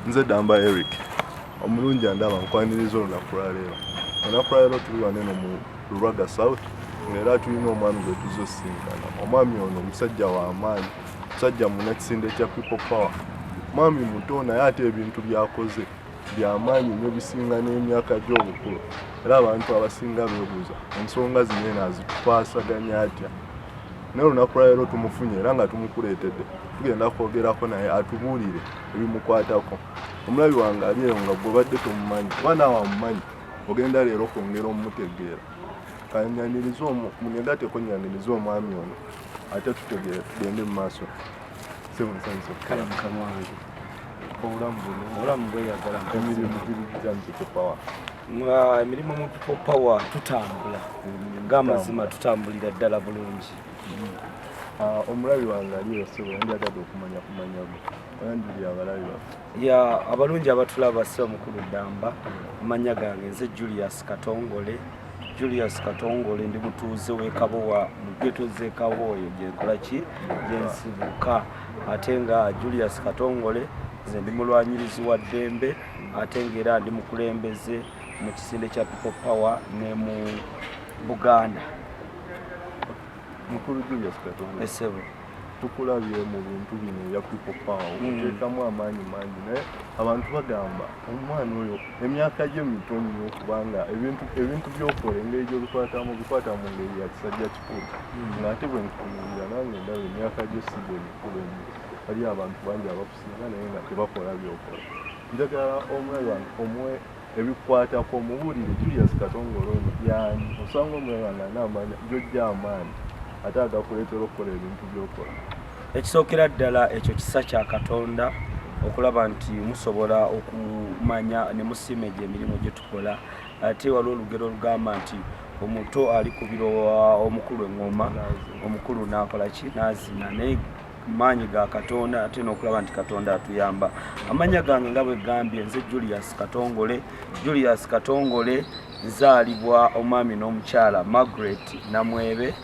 Nze Damba Eric, omulungi andaba, nkwaniriza olunaku lwaleero. Olunaku lwaleero tuli waneno mu Lubaga South, ng'era tulina omwami gwe tuzze osisinkana. Omwami ono musajja w'amaanyi, musajja munnakisinde kya People Power. Mwami muto, naye ate ebintu by'akoze byamaanyi nnyo, bisinga n'emyaka gy'obukulu, era abantu abasinga beebuuza ensonga zino eno azitukwasaganya atya. Naye olunaku lwaleero tumufunye era nga tumukuleetedde, tugenda kwogerako naye atubuulire ebimukwatako. Omulabi wange ali eyo nga gwebadde tomumanyi oba naawe amumanyi, ogenda leero kwongera omumutegeera. Kanyanirize, munyegateko, nyanirize omwami ono ate tutegeere, tugende mu maaso. Kale mukama wange. Obulamu buno? Obulamu bweyagala. Emirimu giri gitya mu People Power? Nga emirimu mu People Power tutambula, ng'amazima tutambulira ddala bulungi. Ah, omulabi wange ali eyo, ssebo, yandyagadde okumanya kumanya gwe, oyanjulira abalabi baffe. Ya, abalungi abatulaba, si omukulu Ddamba, amannya gange nze Julius Katongole. Julius Katongole, ndi mutuuze w'e Kabowa, mu ghetto z'e Kabowa oyo gyenkola ki, gyensibuka. Ate nga Julius Katongole, nze ndi mulwanyirizi wa ddembe, ate ng'era ndi mukulembeze mu kisinde kya People Power ne mu Buganda. Mukulu Julius Katongole. Esebo. Tukulabye mu bintu bino ebya People Power, oteekamu amaanyi mangi, naye abantu bagamba omwana oyo emyaka gye mito nnyo, kubanga ebintu byokola, engeri gy'obikwatamu, bikwata mu ngeri ya kisajja kikulu, ng'ate bwe nkutunuulira nange ndaba emyaka gyo si gye mikulu ennyo. Waliyo abantu bangi abakusinga naye nga tebakola byokola. Njagala omulabi wange omuwe ebikwatako, omubuulire Julius Katongole ono yaani. Osanga omulabi wange anaamanya gyojja amaanyi ate agakuleetera okukola ebintu byokola. Ekisookera ddala, ekyo kisa kya Katonda okulaba nti musobola okumanya ne musiima egyo emirimu gye tukola. Ate waliwo olugero olugamba nti omuto alikubira omukulu eŋŋoma, omukulu n'akola ki, n'azina. Naye maanyi ga Katonda, ate n'okulaba nti Katonda atuyamba. Amannya gange nga bwe gambye, nze Julius Katongole. Julius Katongole, nzaalibwa omwami n'omukyala Margaret Namwebe,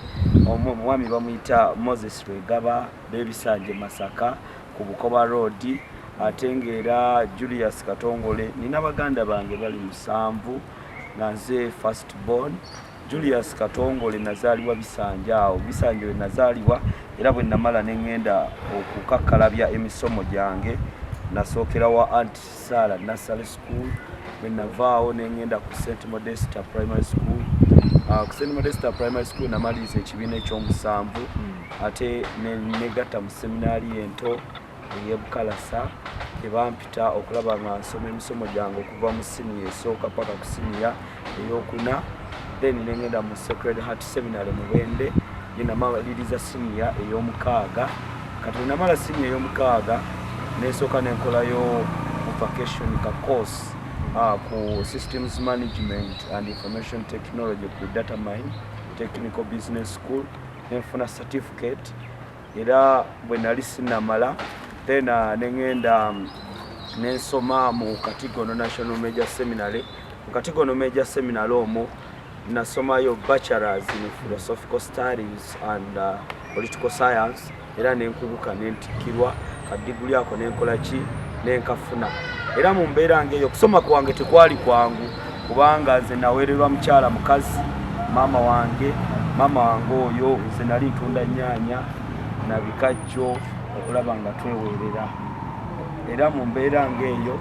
omwami bamuyita Moses Lwegaba, b'ebisanje Masaka ku Bukoba Road. Ate ng'era Julius Katongole nina baganda bange bali musanvu, nga nze first born. Julius Katongole, nazaalibwa Bisanja, awo Bisanja we nazaalibwa, era bwe namala ne ŋŋenda okukakkalabya emisomo gyange, nasookera wa Aunt Sara Nursery School. Bwe navaawo ne ŋŋenda ku St Modesta Primary School. Ku St Modesta Primary School namaliriza ekibiina ekyomusanvu, ate negatta mu seminaari ento ey'e Bukalasa, ebampita okulaba nga nsoma emisomo gyange okuva mu siniya esooka paka ku siniya eyokuna. Then nengenda mu Sacred Heart Seminary Mubende, gyenamaliriza siniya ey'omukaaga. Kati bwenamala siniya ey'omukaaga, nesooka nenkolayo vacation ka course ku systems management and information technology ku Datamine Technical Business School, nenfuna certificate. Era bwe nali sinamala, then neŋŋenda nensoma mu Katigono National Major Seminary. Mu Katigono Major Seminary omwo nasomayo bachelors in philosophical studies and political science, era nenkubuka nentikkirwa kadiguli ako, nenkola ki, nenkafuna. Era mu mbeera ngaeyo, okusoma kwange tekwali kwangu, kubanga nze naweererwa mukyala mukazi, maama wange. Maama wange oyo, nze nali ntunda nnyaanya na bikajjo okulaba nga tweweerera. Era mu mbeera ng'eyo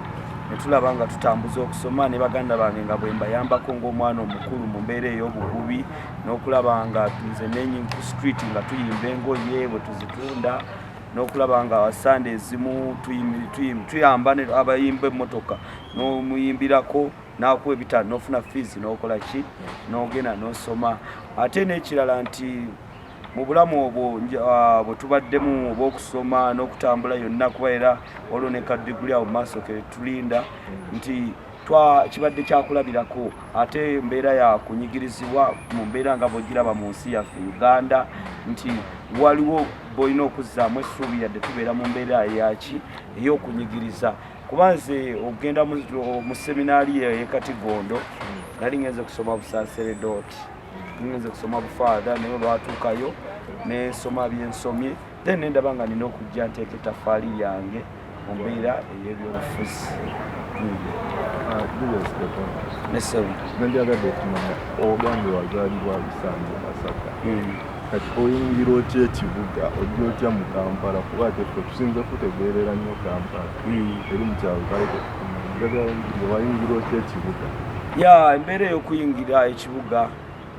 ne tulaba nga tutambuza okusoma ne baganda bange, nga bwe mbayambako ng'omwana omukulu mu mbeera ey'obugubi, n'okulaba nga nze nenyi ku street nga tuyimba engoye bwe tuzitunda, n'okulaba nga Sande ezimu tuyamba abayimba emmotoka, n'omuyimbirako n'akuwa ebitaano, n'ofuna fees, n'okola ki, n'ogenda n'osoma. Ate n'ekirala nti mu bulamu obwo bwe tubaddemu obw'okusoma n'okutambula yonna, kuba era waliwo ne kadiguli awo mu maaso ke tulinda, nti kibadde kyakulabirako. Ate embeera ya kunyigirizibwa mu mbeera nga bwegiraba mu nsi yaffe Uganda, nti waliwo bolina okuzzaamu essuubi yadde tubeera mu mbeera eyaki, ey'okunyigiriza. Kuba nze okugenda mu seminaari ey'e Katigondo, nali ngenze kusoma busaseredooti, ngenze kusoma bufaatha, naye olwatuukayo nensoma byensomye, then nendaba nga nina okujja nteeka etafaali lyange. Mu mbeera ey'ebyobufuzi. Nandyagadde okumanya, ogambye wazaalibwa Bisanje, Masaka. Kati oyingira otya ekibuga? Ojja otya mu Kampala? Kuba ate ffe tusinze kutegeerera nnyo Kampala, eri mu kyalo kale tetukumanyi. Njagala wayingira otya ekibuga? Ya, embeera ey'okuyingira ekibuga,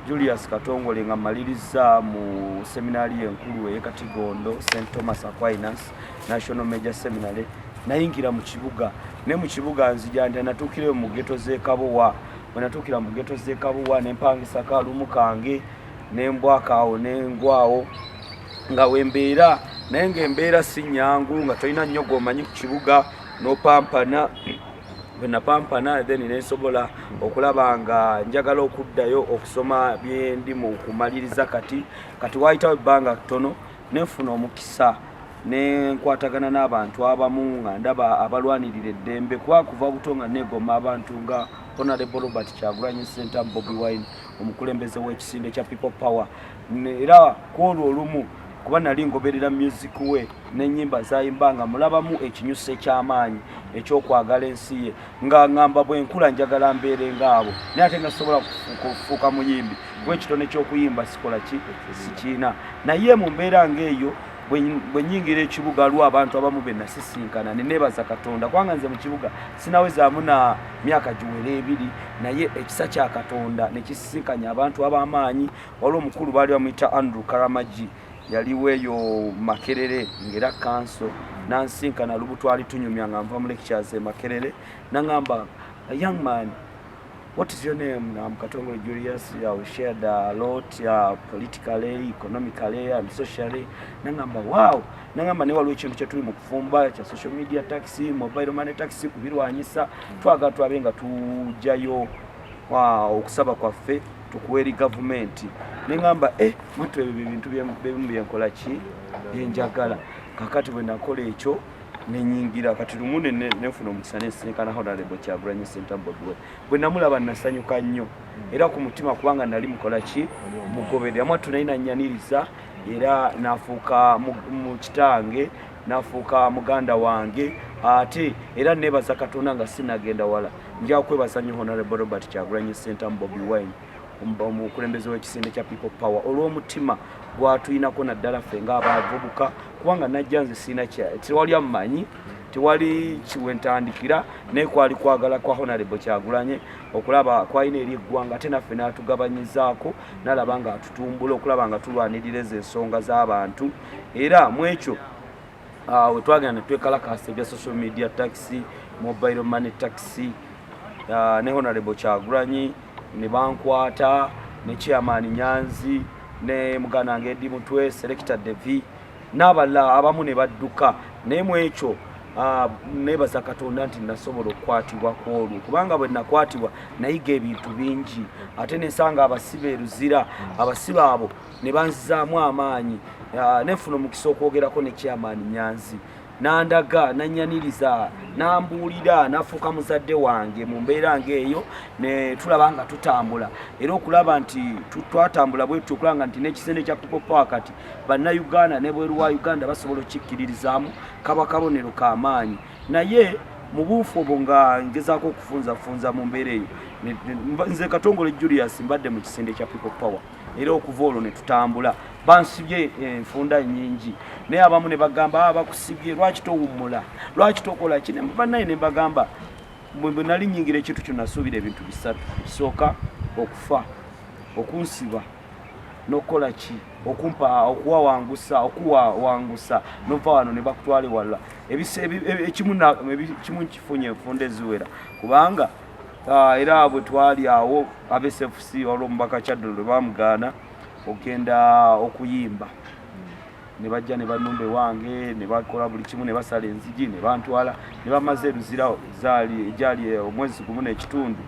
Julius Katongole, nga mmaliriza mu seminaari enkulu ey'e Katigondo, St Thomas Aquinas National Major Seminary, nayingira mu kibuga. Ne mu kibuga nzija nti natuukirayo mu ghetto z'e Kabowa. Bwe natuukira mu ghetto z'e Kabowa, ne mpangisako alumu kange, nembwakaawo, nengwawo nga wembeera. Naye ngaembeera si nyangu, nga tolina nnyo gwomanyi ku kibuga, nopampana. Bwe napampana, then nensobola okulaba nga njagala okuddayo okusoma byendi mu kumaliriza kati. Kati waayitawo ebbanga ttono, nenfuna omukisa nenkwatagana n'abantu abamu nga ndaba abalwanirira eddembe, kuba kuva buto nga negoma abantu nga Honorable Robert Kyagulanyi Ssentamu, Bobi Wine, omukulembeze w'ekisinde kya People Power. Era kwolwo olumu, kuba nali ngoberera music we n'ennyimba zayimba, nga mulabamu ekinyusi eky'amaanyi ekyokwagala ensi ye, nga ŋŋamba bwe nkula njagala mbeere ngaabo. Naye ate nga sobola kufuuka muyimbi, kuba ekitone ky'okuyimba sikola ki, sikiina. Naye mu mbeera ng'eyo, bwe nyingira ekibuga, aliwo abantu abamu be nasisinkana, ne neebaza Katonda, kubanga nze mu kibuga sinawezaamu na myaka giwera 2, naye ekisa kya Katonda ne kisisinkanya abantu ab'amaanyi. Waliwo omukulu baali bamuyita Andrew Karamagi, yaliwo eyo Makerere ng'era kanso. Nansinkana lubu, twali tunyumya nga nva mu lectures e Makerere, naŋŋamba, "Young man, what is your name?" I'm Katongole Julius. We shared a lot politically, economically and socially. Nangamba, "Wow." Nangamba, ne waliwo ekintu kye tuli mu kufumba kya social media tax, mobile money tax, kubirwanyisa. Twagala twabe nga tujjayo okusaba kwaffe tukuwa eri gavumenti. Neŋŋamba, eh, mwattu ebyo bintu byebimu byenkola ki, byenjagala. Kakati bwe nakola ekyo, nenyingira. Kati lumu nenfuna omukisa nensinkana Honorable Kyagulanyi Ssentamu Bobi Wine. Bwe namulaba nasanyuka nnyo era ku mutima, kubanga nali mukola ki, mugoberera. Mwattu naye nanyaniriza era nafuuka mu kitange, nafuuka muganda wange. Ate era nebaza Katonda nga sinagenda wala, nja kwebaza nnyo Honorable Robert Kyagulanyi Ssentamu Bobi Wine, omukulembeze w'ekisinde kya People Power, olw'omutima gwatuyinako, naddala ffe ng'abavubuka, kubanga najja nze sirina, tewali amumanyi, tewali kiwentandikira, naye kwali kwagala kwa Honorable Kyagulanye okulaba kwalina eri eggwanga, ate naffe n'atugabanyizaako, n'alaba nga atutumbula okulaba nga tulwanirira ezo ensonga z'abantu. Era mu ekyo we twagenda ne twekalakasa ebya social media tax, mobile money tax, ne Honorable Kyagulanyi ne bankwata, ne Chairman Nyanzi, ne muganda wange Eddie Mutwe, Selector Devi n'abalala abamu ne badduka. Naye mu ekyo nebaza Katonda nti nasobola okukwatibwa ku olwo, kubanga bwe nakwatibwa nayiga ebintu bingi, ate nensanga abasibe eruzira, abasibe abo ne banzizaamu amaanyi. Nenfuna omukisa okwogerako ne Chairman Nyanzi, nandaga, nanyaniriza, nambuulira, nafuuka muzadde wange. Mu mbeera ng'eyo ne tulaba nga tutambula, era okulaba nti twatambula bwetutyo, okulaba nti n'ekisinde kya People Power kati Bannayuganda ne bweru wa Uganda basobola okukikkiririzaamu, kaba kabonero k'amaanyi. Naye mu buufu obwo nga ngezaako okufunzafunza mu mbeera eyo, nze Katongole Julius mbadde mu kisinde kya People Power, era okuva olwo ne tutambula. Bansibye enfunda nyingi, naye abamu ne bagamba, "Ah, bakusibye, lwaki towummula, lwaki tokola ki?" Bannaye ne mbagamba, bwe nali nyingira ekintu kyo, nasuubira ebintu bisatu. Ekisooka, okufa, okunsiba, n'okukola ki, okumpa okuwawangusa, okuwawangusa nova wano ne bakutwala ewalala. Ekimu nkifunye enfunda eziwera, kubanga era bwe twali awo aba SFC, waliwo omubaka Kyaddondo lwe bamugaana okugenda okuyimba, ne bajja ne banumba ewange, ne bakola buli kimu, ne basala enzigi, ne bantwala, ne bamaze eruzira zaali egyali omwezi gumu n'ekitundu,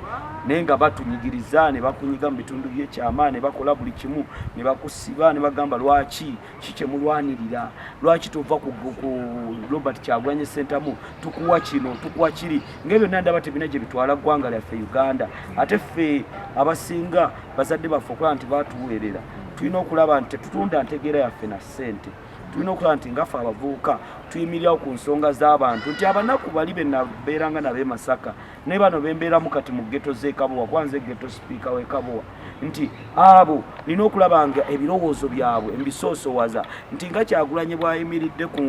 naye nga batunyigiriza, ne bakunyiga mu bitundu by'ekyama, ne bakola buli kimu, ne bakusiba, ne bagamba, "Lwaki ki kyemulwanirira? Lwaki tova ku Robert Kyagulanyi Ssentamu? Tukuwa kino, tukuwa kiri." Ngaebyo byonna ndaba tebina gye bitwala ggwanga lyaffe Uganda. Ate ffe abasinga bazadde baffe okulaba nti batuweerera, tulina okulaba nti tetutunda ntegeera yaffe na ssente. Tulina okulaba nti ngaffe abavubuka tuyimirirawo ku nsonga z'abantu, nti abanaku bali be nabeeranga nabo e Masaka naye bano bembeeramu kati mu ghetto z'e Kabowa, kwanza ghetto speaker w'e Kabowa, nti abo nina okulaba nga ebirowoozo byabwe mbisoosowaza, nti nga Kyagulanyi bw'ayimiridde ku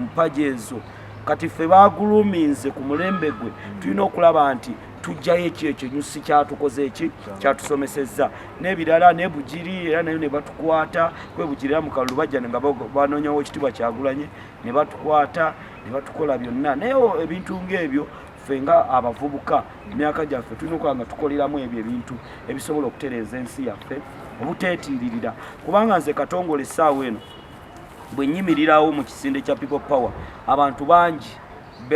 mpagi ezo, kati ffe baguluminze ku mulembe gwe, tulina okulaba nti tujjayo ekyo ekinyusi kyatukoze eki kyatusomesezza n'ebirala. Ne Bugiri era nayo ne batukwata kwebugirira mu kalulu, bajja nga banoonyawo ekitiibwa Kyagulanye ne batukwata ne batukola byonna. Naye ebintu ng'ebyo ffe nga abavubuka emyaka gyaffe tulina okuba nga tukoleramu ebyo ebintu ebisobola okutereeza ensi yaffe, obuteetiiririra. Kubanga nze Katongole essaawa eno bwe nnyimirirawo mu kisinde kya People Power, abantu bangi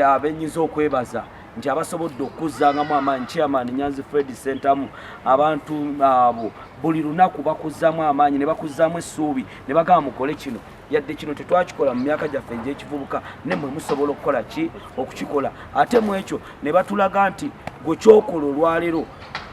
abenyinza okwebaza nti abasobodde okuzzangamu amaanyi, Chairman Nyanzi Fred Sentamu, abantu abo buli lunaku bakuzzaamu amaanyi ne bakuzzaamu essuubi ne bagamba, "Mukole kino, yadde kino tetwakikola mu myaka gyaffe egy'ekivubuka, ne mwe musobola okukola ki okukikola." Ate mu ekyo ne batulaga nti gwe kyokola olwaleero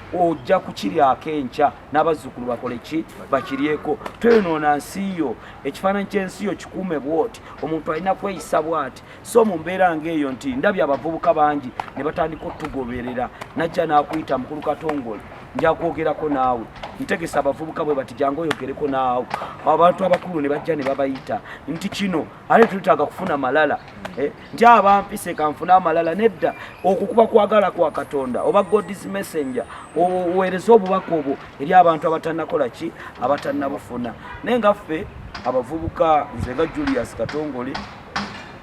ojja kukiryako enkya n'abazzukulu bakole ki, bakiryeko. Toyonoona nsi yo, ekifaananyi ky'ensi yo kikuume bwoti, omuntu alina kweyisa bwati. So mu mbeera ng'eyo nti ndabye abavubuka bangi ne batandika otugoberera, najja n'akuyita, "Mukulu Katongole, nja kwogerako naawe." Ntegesa abavubuka bwe bati, "Jangu oyogereko naawe." Abantu abakulu ne bajja ne babayita nti kino ate tulitaaga kufuna malala, nti abampise kanfune amalala. Nedda, okwo kuba kwagala kwa Katonda oba God's messenger, oweereze obubaka obwo eri abantu abatannakola ki, abatannabufuna. Naye nga ffe abavubuka, nze nga Julius Katongole,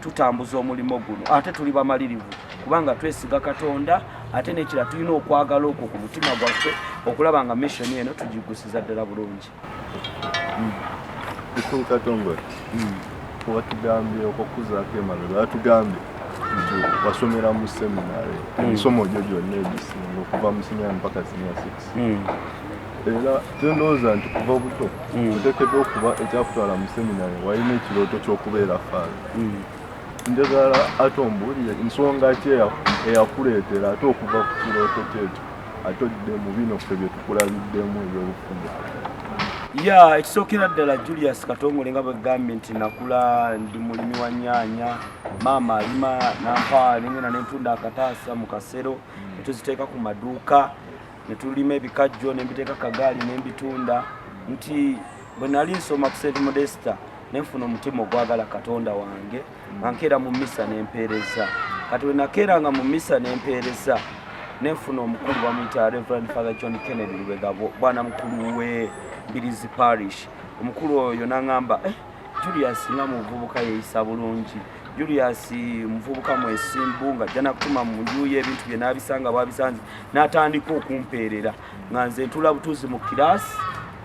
tutambuza omulimu guno ate tuli bamalirivu kubanga twesiga Katonda, ate nekira tulina okwagala okwo ku mutima gwaffe okulaba nga mission eno tugigusiza ddala bulungi. Mukulu Katongole, watugambye okukuzaako emabega, watugambye nti wasomera mu seminary emisomo gyo gyonna egisinga okuva mu senior mpaka senior six. Era tendowooza nti kuva buto oteekeddwa okuba ekyakutwala mu seminary walina ekirooto ky'okubeera father. Njagala ate ombuulire nsonga ki eyakuleetera ate okuva ku kirooto kyekyo ate odde mu bino ffe bye tukulabiddemu ebyobufumbo? Ya, ekisookera ddala, Julius Katongole, nga bwegambye nti nakula ndi mulimi wa nnyaanya. Maama alima nampa nengenda nentunda akataasa mu kasero netuziteeka ku maduuka, netulima ebikajjo nembiteeka kagaali nembitunda. Nti bwe nali nsoma ku St Modesta, nenfuna omutima ogwagala Katonda wange nga nkeera mu misa nempeereza. Kati bwe nakeeranga mu misa nempeereza, nenfuna omukulu bamuyita Reverend Father John Kennedy Lubega, bwana mukulu we Mbirizi Parish. Omukulu oyo naŋŋamba, "Eh, Julius nga muvubuka yeeyisa bulungi, Julius muvubuka mwesimbu, nga ajja nakutuma mu nju ye, ebintu bye n'abisanga bwabisanze." N'atandika okumpeerera nga nze ntula butuuzi mu kiraasi,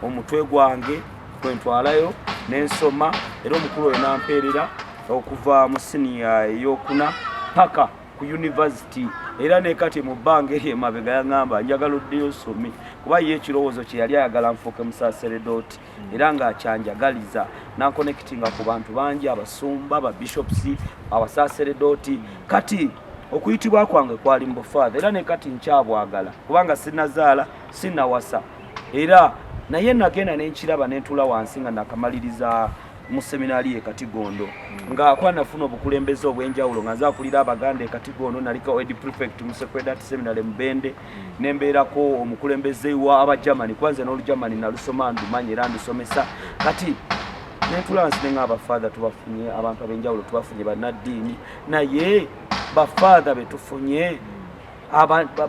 omutwe gwange kwentwalayo nensoma. Era omukulu oyo nampeerera okuva mu siniya eyokuna paka ku university. Era nekati mu bbanga eryo emabega yaŋŋamba, "Njagala oddeyo osome," kuba ye ekirowoozo kye yali ayagala nfuuke musaseredooti, era ng'akyanjagaliza nanconnectinga ku bantu bangi, abasumba, babishops, abasaseredooti. Kati okuyitibwa kwange kwali mu bufaatha, era nekati nkyabwagala kubanga sinazaala, sinawasa. Era naye nagenda nenkiraba nentula wansi nga nakamaliriza mu seminaari e Katigondo, nga kuba nafuna obukulembeze obw'enjawulo nga nze akulira Abaganda e Katigondo, naliko head prefect mu Sacred Heart Seminary Mubende, nembeerako omukulembeze wa Abagermany, kuba nze n'Olugermany nalusoma, ndumanyi era ndusomesa. Kati nentula wansi nenga abafaatha tubafunye, abantu ab'enjawulo tubafunye, bannaddiini, naye bafaatha betufunye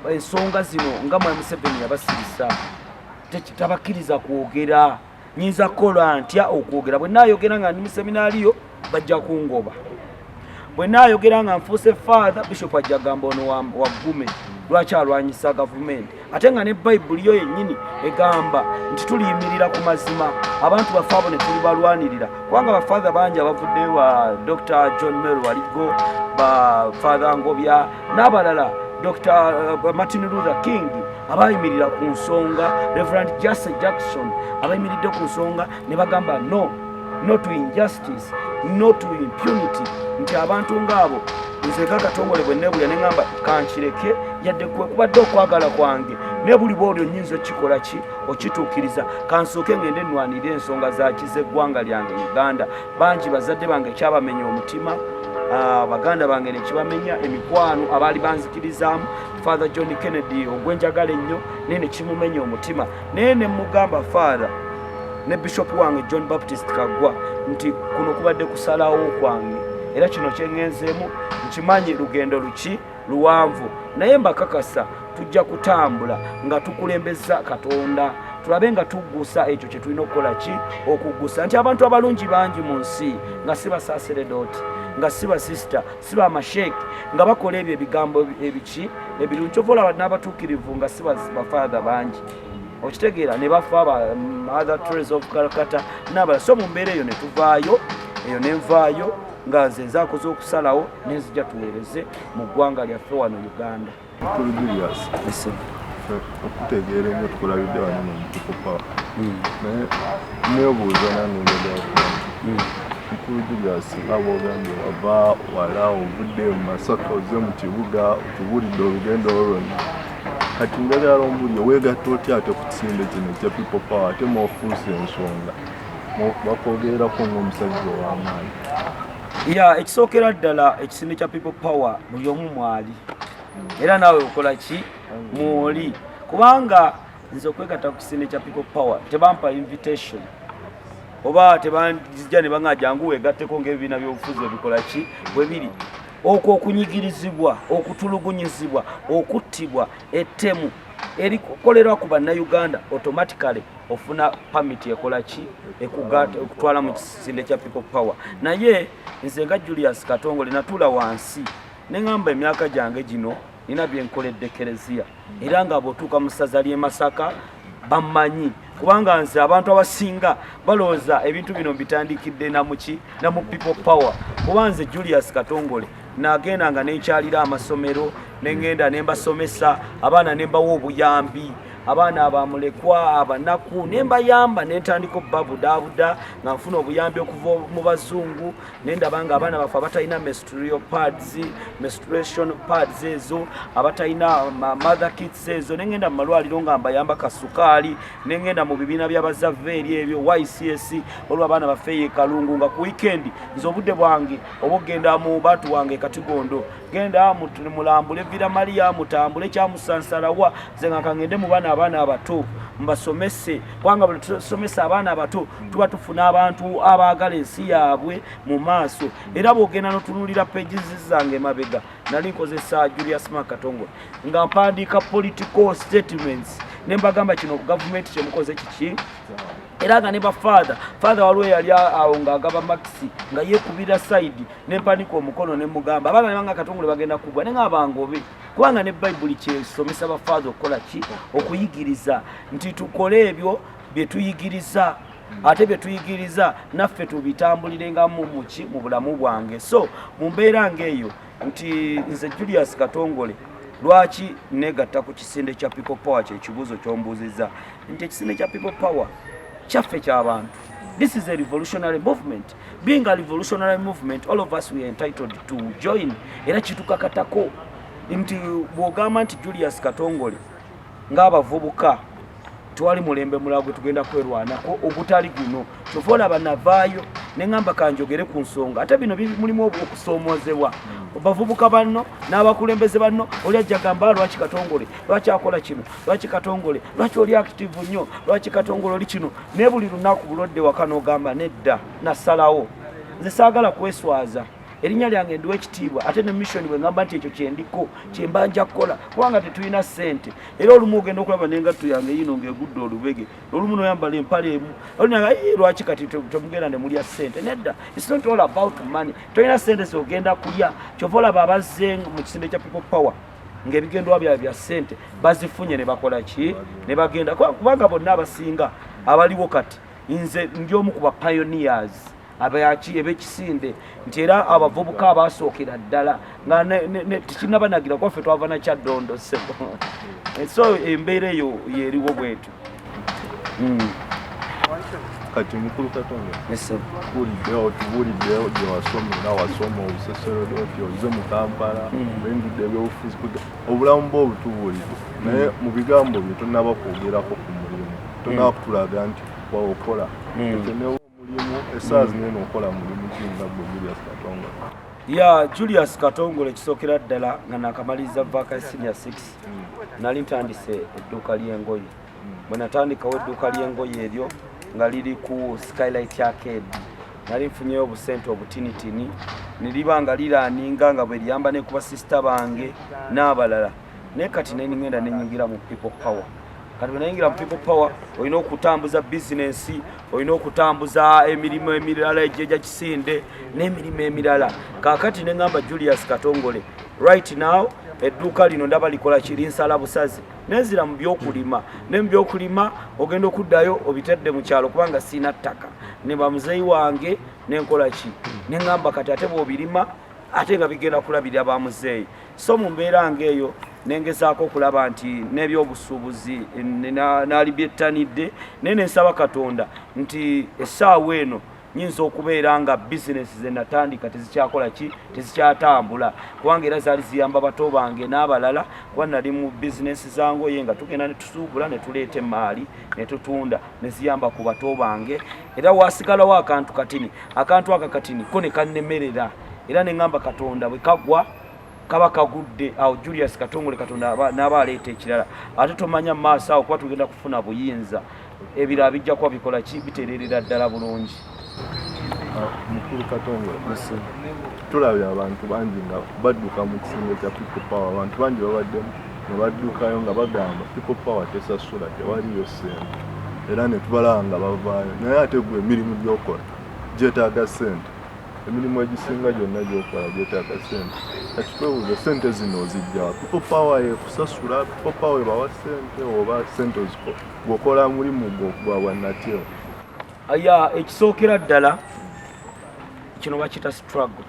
ensonga zino nga mwami Museveni yabasirisa, tabakkiriza kwogera. Nyinza kukola ntya okwogera? Bwe naayogera nga ndi mu seminaariyo bajja kungoba. Bwe naayogera nga nfuuse father, bishop ajja gamba, "Ono waggume, lwaki alwanyisa gavumenti?" Ate nga ne Bayibuli yo yennyini egamba nti tuliyimirira ku mazima, abantu baffe abo ne tulibalwanirira. Kubanga bafather bangi abavuddeyo, ba Dr John Mel Waligo, ba Father Ngobya n'abalala, Dr Martin Luther King, abayimirira ku nsonga, Reverend Jesse Jackson, abayimiridde ku nsonga ne bagamba, "No, no to injustice, no to impunity." Nti abantu ngaabo, nze nga Katongole bwe neebulya ne ŋŋamba kankireke, yadde kwe kubadde okwagala kwange. Naye buli bwolyo nnyinza okukikola ki okituukiriza. Kansooke ngende nnwanire ensonga za kiza eggwanga lyange Uganda. Bangi bazadde bange kyabamenya omutima, baganda bange nekibamenya emikwano, abaali banzikirizaamu, Father John Kennedy ogwenjagala ennyo, naye nekimumenya omutima. Naye ne mugamba Father ne Bishop wange John Baptist Kaggwa nti kuno kubadde kusalawo kwange, era kino kyeŋŋenzeemu nkimanyi lugendo luki luwanvu, naye mbakakasa tujja kutambula nga tukulembeza Katonda, tulabe nga tuggusa ekyo kye tulina okukola ki okuggusa, nti abantu abalungi bangi mu nsi, nga si basaseredoti, nga si basisita, si bamasheeki, nga bakola ebyo ebigambo ebiki ebirungi. Kyova olaba n'abatuukirivu nga si bafaatha bangi, okitegeera, ne bafa ba Mother Teresa of Calcutta n'abalala. So mu mbeera eyo ne tuvaayo eyo, nenvaayo nga nze nzaakoze okusalawo, nenzija tuweereze mu ggwanga lyaffe wano Uganda. Mukulu Julius, ffe okutegeera ennyo tukulabidde wano no mu People Power, naye neebuuza nange njagala kuba nti Mukulu Julius, nga bwogambye wava wala, ovudde mu Masaka ozze mu kibuga, otubuulidde olugendo olwo lwonna. Kati njagala ombuulire, weegatta otya ate ku kisinde kino ekya People Power, ate mwofuuse ensonga bakwogererako ng'omusajja ow'amaanyi? Ya, ekisookera ddala, ekisinde kya People Power buli omu mwali, era naawe okola ki mwoli, kubanga nze okwegatta ku kisinde kya People Power tebampa invitation oba tebanzija ne baŋŋa jangu weegatteko ng'ebibiina by'obufuzi ebikola ki bwe biri. Okwo okunyigirizibwa, okutulugunyizibwa, okuttibwa, ettemu erikolerwa ku Bannayuganda, automatically ofuna permit ekola ki ekutwala mu kisinde kya People Power. Naye nze nga Julius Katongole natuula wansi neŋŋamba emyaka gyange gino nina byenkoledde kereziya, era nga bw'otuuka mu ssaza ly'e Masaka bammanyi, kubanga nze abantu abasinga balowooza ebintu bino mbitandikidde namuki namu People Power, kuba nze Julius Katongole nagenda nga nenkyalira amasomero, nengenda nembasomesa abaana, nembawa obuyambi abaana abamulekwa, abanaku, nembayamba, nentandika obabudaabuda nga nfuna obuyambi okuva mu bazungu. Nendaba nga abaana baffe abatalina menstrual pads, menstruation pads ezo, abatalina mother kits ezo, nengenda mu malwaliro nga mbayamba kasukaali, nengenda mu bibiina by'abazaveeri ebyo YCS, olwo abaana baffe ye Kalungu, nga ku weekend nze obudde bwange oba okugenda mu bantu wange Katigondo, genda mulambule Villa Maria, mutambule Kyamusansalawa, nze nga kangende mu baana, abaana abato mbasomese, kubanga bwe tusomesa abaana abato tuba tufuna abantu abaagala ensi yaabwe mu maaso. Era bw'ogenda notunuulira pages zange emabega, nali nkozesa Julius Mark Katongole nga mpandiika political statements, ne mbagamba kino gavumenti kyemukoze kiki, era nga ne bafather, father waliwo yali awo ng'agaba marks nga yeekubira side, nempanika omukono ne mugamba abaana nebanga Katongole bagenda kugwa, ne nga bangobe, kubanga ne Bayibuli kyesomesa bafather okukola ki okuyigiriza, nti tukole ebyo bye tuyigiriza, ate bye tuyigiriza naffe tubitambulirengamu muki mu bulamu bwange. So mu mbeera ng'eyo nti nze Julius Katongole lwaki negatta ku kisinde kya People Power, kyekibuuzo kyombuuzizza, nti ekisinde kya People Power kyaffe ky'abantu. This is a revolutionary movement. Being a revolutionary movement, all of us, we are entitled to join, era kitukakatako nti bw'ogamba nti Julius Katongole ng'abavubuka tewali mulembe mulala gwe tugenda kwerwanako ogutali guno. Kyova olaba navaayo neŋŋamba kanjogere ku nsonga, ate bino mulimu okusoomozebwa bavubuka banno n'abakulembeze banno. Oli ajja gamba lwaki Katongole, lwaki akola kino, lwaki Katongole, lwaki oli active nnyo, lwaki Katongole oli kino? Naye buli lunaku bulodde waka n'ogamba nedda, nasalawo nze saagala kweswaza, erinnya lyange ndiwa ekitiibwa, ate ne mission bwe ngamba nti ekyo kyendiko kyemba nja kukola, kubanga tetulina ssente. Era olumu ogenda okulaba n'engatto yange yino ng'egudde olubege, olumu noyambala empale emu, olinaga lwaki kati temugenda ne mulya ssente? Nedda, it's not all about money. Tolina ssente zogenda kulya. Kyova olaba abazze mu kisinde kya People Power ng'ebigendwa byabwe bya ssente bazifunye ne bakola ki ne bagenda, kubanga bonna abasinga abaliwo kati nze ndi omu ku ba pioneers abaki ebekisinde, nti era abavubuka abasookera ddala nga tekinnabanagira kwaffe twava nakyaddondo sebo. So embeera eyo yeriwo bwetyo. Kati mukulu Katonda, tubuuliddewo tubuuliddewo gye wasomera, wasoma obusosorodoti, ozze mu Kampala, oyingidde ebyobufuzi, obulamu bwo obutubuulidde, naye mu bigambo byo tonnaba kwogerako ku mulimu, tonnaba kutulaga nti waokola ekyo ne omulimu essaawa zino eno okola mulimu ki nga gwe Julius Katongole? Ya Julius Katongole, kisookera ddala nga nakamaliriza vaaka senior 6, nali ntandise edduuka ly'engoye. Bwe natandikawo edduuka ly'engoye eryo nga liri ku Skylight Arcade, nali nfunyeyo obusente obutinitini, ne liba nga liraaninga nga bwe liyamba ne ku basisita bange n'abalala. Naye kati nengenda nenyingira mu People Power. Kati bwe nayingira mu People Power, olina okutambuza bizinensi, olina okutambuza emirimu emirala egyeja kisinde n'emirimu emirala. Kaakati ne ŋŋamba Julius Katongole, right now edduuka lino ndaba likola kirinsala busazi, nenzira mu byokulima. Ne mu byokulima ogenda okuddayo obitadde mu kyalo kubanga siina ttaka ne bamuzeeyi wange, nenkola ki, ne ŋŋamba kati ate bw'obirima ate nga bigenda kulabirira bamuzeeyi. So mu mbeera ng'eyo nengezaako okulaba nti n'ebyobusuubuzi naalibyettanidde, naye nensaba Katonda nti essaawa eno nyinza okubeera nga bizinesi ze natandika tezikyakola ki, tezikyatambula, kubanga era zaali ziyamba bato bange n'abalala, kuba nali mu bizinesi za ngoye nga tugenda ne tusuubula ne tuleeta emaali ne tutunda ne ziyamba ku bato bange. Era wasigalawo akantu katini, akantu aka katini ko ne kannemerera, era ne ŋŋamba Katonda bwe kagwa kaba kagudde awo Julius Katongole Katonda n'aba aleeta ekirala. Ate tomanya mu maaso awo kuba tugenda kufuna buyinza, ebirala bijja kuba bikola ki, bitererera ddala bulungi. Mukulu Katongole, tulabye abantu bangi nga badduka mu kisenge kya People Power. Abantu bangi babaddemu ne baddukayo nga bagamba People Power tesasula, tewaliyo ssente, era ne tubalaba nga bavaayo. Naye ate gwe emirimu gy'okola gyetaaga ssente, emirimu egisinga gyonna gy'okola gyetaaga ssente. Kati twebuuza, ssente zino ozijjawa? People Power ekusasula? People Power ebawa ssente, oba ssente gwokola mulimu gwo gwa bwannakyewa? Ya, ekisookera ddala kino bakiyita struggle.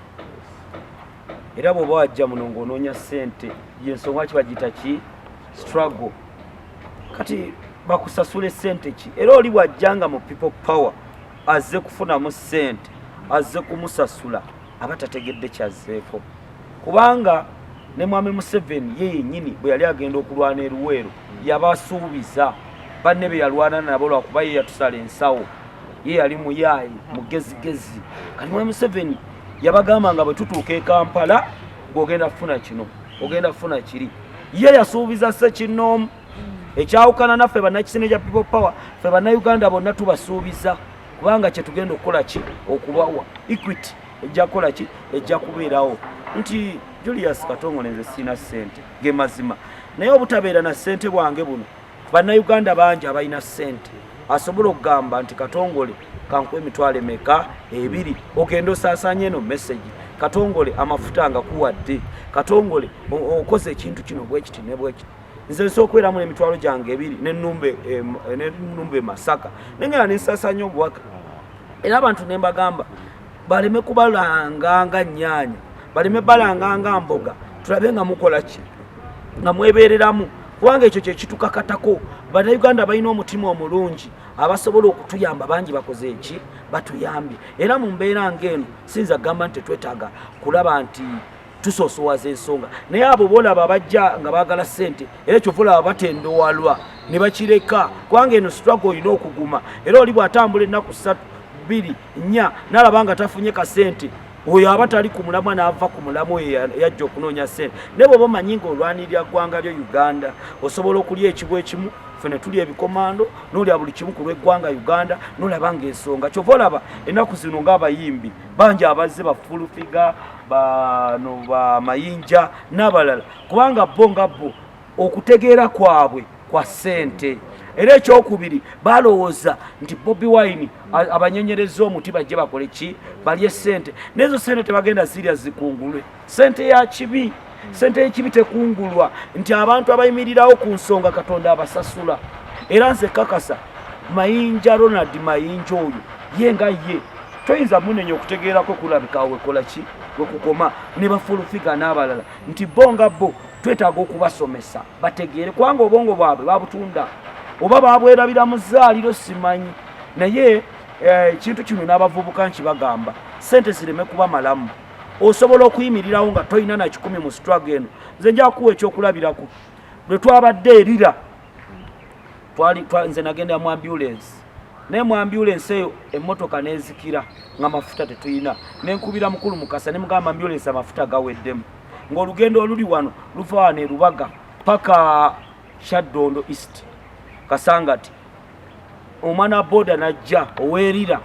Era bw'oba wajja muno ng'onoonya ssente, yensonga ki bagiyita ki, struggle. Kati bakusasula essente ki? Era oli bw'ajjanga mu People Power azze kufunamu ssente, azze kumusasula, aba tategedde kyazzeeko, kubanga ne mwami Museveni ye yennyini bwe yali agenda okulwana eruweero yabasuubiza banne be yalwana nabo, lwakuba ye yatusala ensawo, ye yali muyaayi mugezigezi. Kati mwami Museveni yabagamba nga bwe tutuuka e Kampala gw'ogenda kufuna kino, ogenda kufuna kiri. Ye yasuubiza ssekinnoomu, ekyawukana naffe bannakisinde kya People Power. Ffe Bannayuganda bonna tubasuubiza, kubanga kyetugenda okukola ki, okubawa equity ejja kukola ki, ejja kubeerawo. Nti Julius Katongole, nze sirina ssente, ge mazima, naye obutabeera na ssente bwange buno, Bannayuganda bangi abalina ssente asobola okugamba nti Katongole kankuwa emitwalo emeka, ebiri, ogenda osaasaanya eno message. Katongole amafuta nga kuwadde, Katongole okoze ekintu kino bwekiti ne bwekiti. Nze nsobola okubeeramu n'emitwalo gyange ebiri nenumba e Masaka, nengenda nensaasaanya obubaka, era abantu ne mbagamba baleme kubalanga nga nnyaanya, baleme balanga nga mboga, tulabe nga mukola ki, nga mwebeereramu, kubanga ekyo kyekitukakatako. Bannayuganda balina omutima omulungi, abasobola okutuyamba bangi, bakoze eki, batuyambye. Era mu mbeera ng'eno siyinza kugamba nti tetwetaaga kulaba nti tusoosowaza ensonga, naye abo boolaba bajja nga baagala ssente, era kyova olaba batendowalwa ne bakireka, kubanga eno struggle olina okuguma. Era oli bw'atambula ennaku 3, 2, 4 n'alaba nga tafunye kasente, oyo aba tali ku mulamwa, n'ava ku mulamwa. Oyo yajja okunoonya ssente. Naye bw'oba omanyi ng'olwanirira ggwanga lyo Uganda, osobola okulya ekibwa ekimu, ffe ne tulya ebikomando, n'olya buli kimu ku lw'eggwanga Uganda, n'olaba ng'ensonga. Kyova olaba ennaku zino ng'abayimbi bangi abazze, ba Full Figure, bano ba Mayinja n'abalala, kubanga bo nga bo okutegeera kwabwe kwa ssente. Era ekyokubiri, balowooza nti Bobi Wine abanyenyereza omuti bajje bakole ki, balye ssente. N'ezo ssente tebagenda zirya, zikungulwe. Ssente ya kibi, ssente y'ekibi tekungulwa. Nti abantu abayimirirawo ku nsonga Katonda abasasula. Era nze kakasa Mayinja, Ronald Mayinja oyo ye nga ye toyinza munenya, okutegeerako kulabika wekola ki, wekukoma, ne ba Full Figure n'abalala, nti bo nga bo twetaaga okubasomesa bategeere, kubanga obwongo bwabwe babutunda oba babwerabira mu zzaaliro, simanyi. Naye Ekintu kino n'abavubuka nkibagamba, sente zireme kubamalamu. Osobola okuyimirirawo nga tolina na 100 mu struggle eno. Nze nja kuwa ekyokulabirako. Lwe twabadde erira, nze nagenda mu ambulance, naye mu ambulance eyo emmotoka n'ezikira nga mafuta tetulina. Nenkubira mukulu Mukasa ne mugamba ambulance amafuta gaweddemu, ng'olugendo oluli wano luva wano e Lubaga paka Kyaddondo East Kasangati. Omwana boda najja oweerira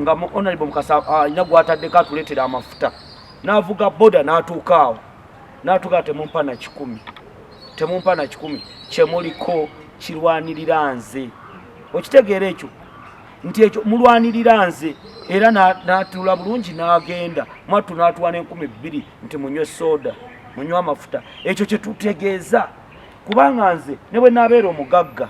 nga honorable Mukasa alina gwataddeko atuleetera amafuta, n'avuga boda n'atuuka awo, n'atuuka, temumpa na 100, temumpa na 100, kyemuliko kirwanirira nze. Okitegeera ekyo nti ekyo mulwanirira nze? Era n'atuula bulungi n'agenda mwattu n'atuwa n'2000 nti munywe soda, munywe amafuta. Ekyo kyetutegeeza, kubanga nze ne bwe naabeera omugagga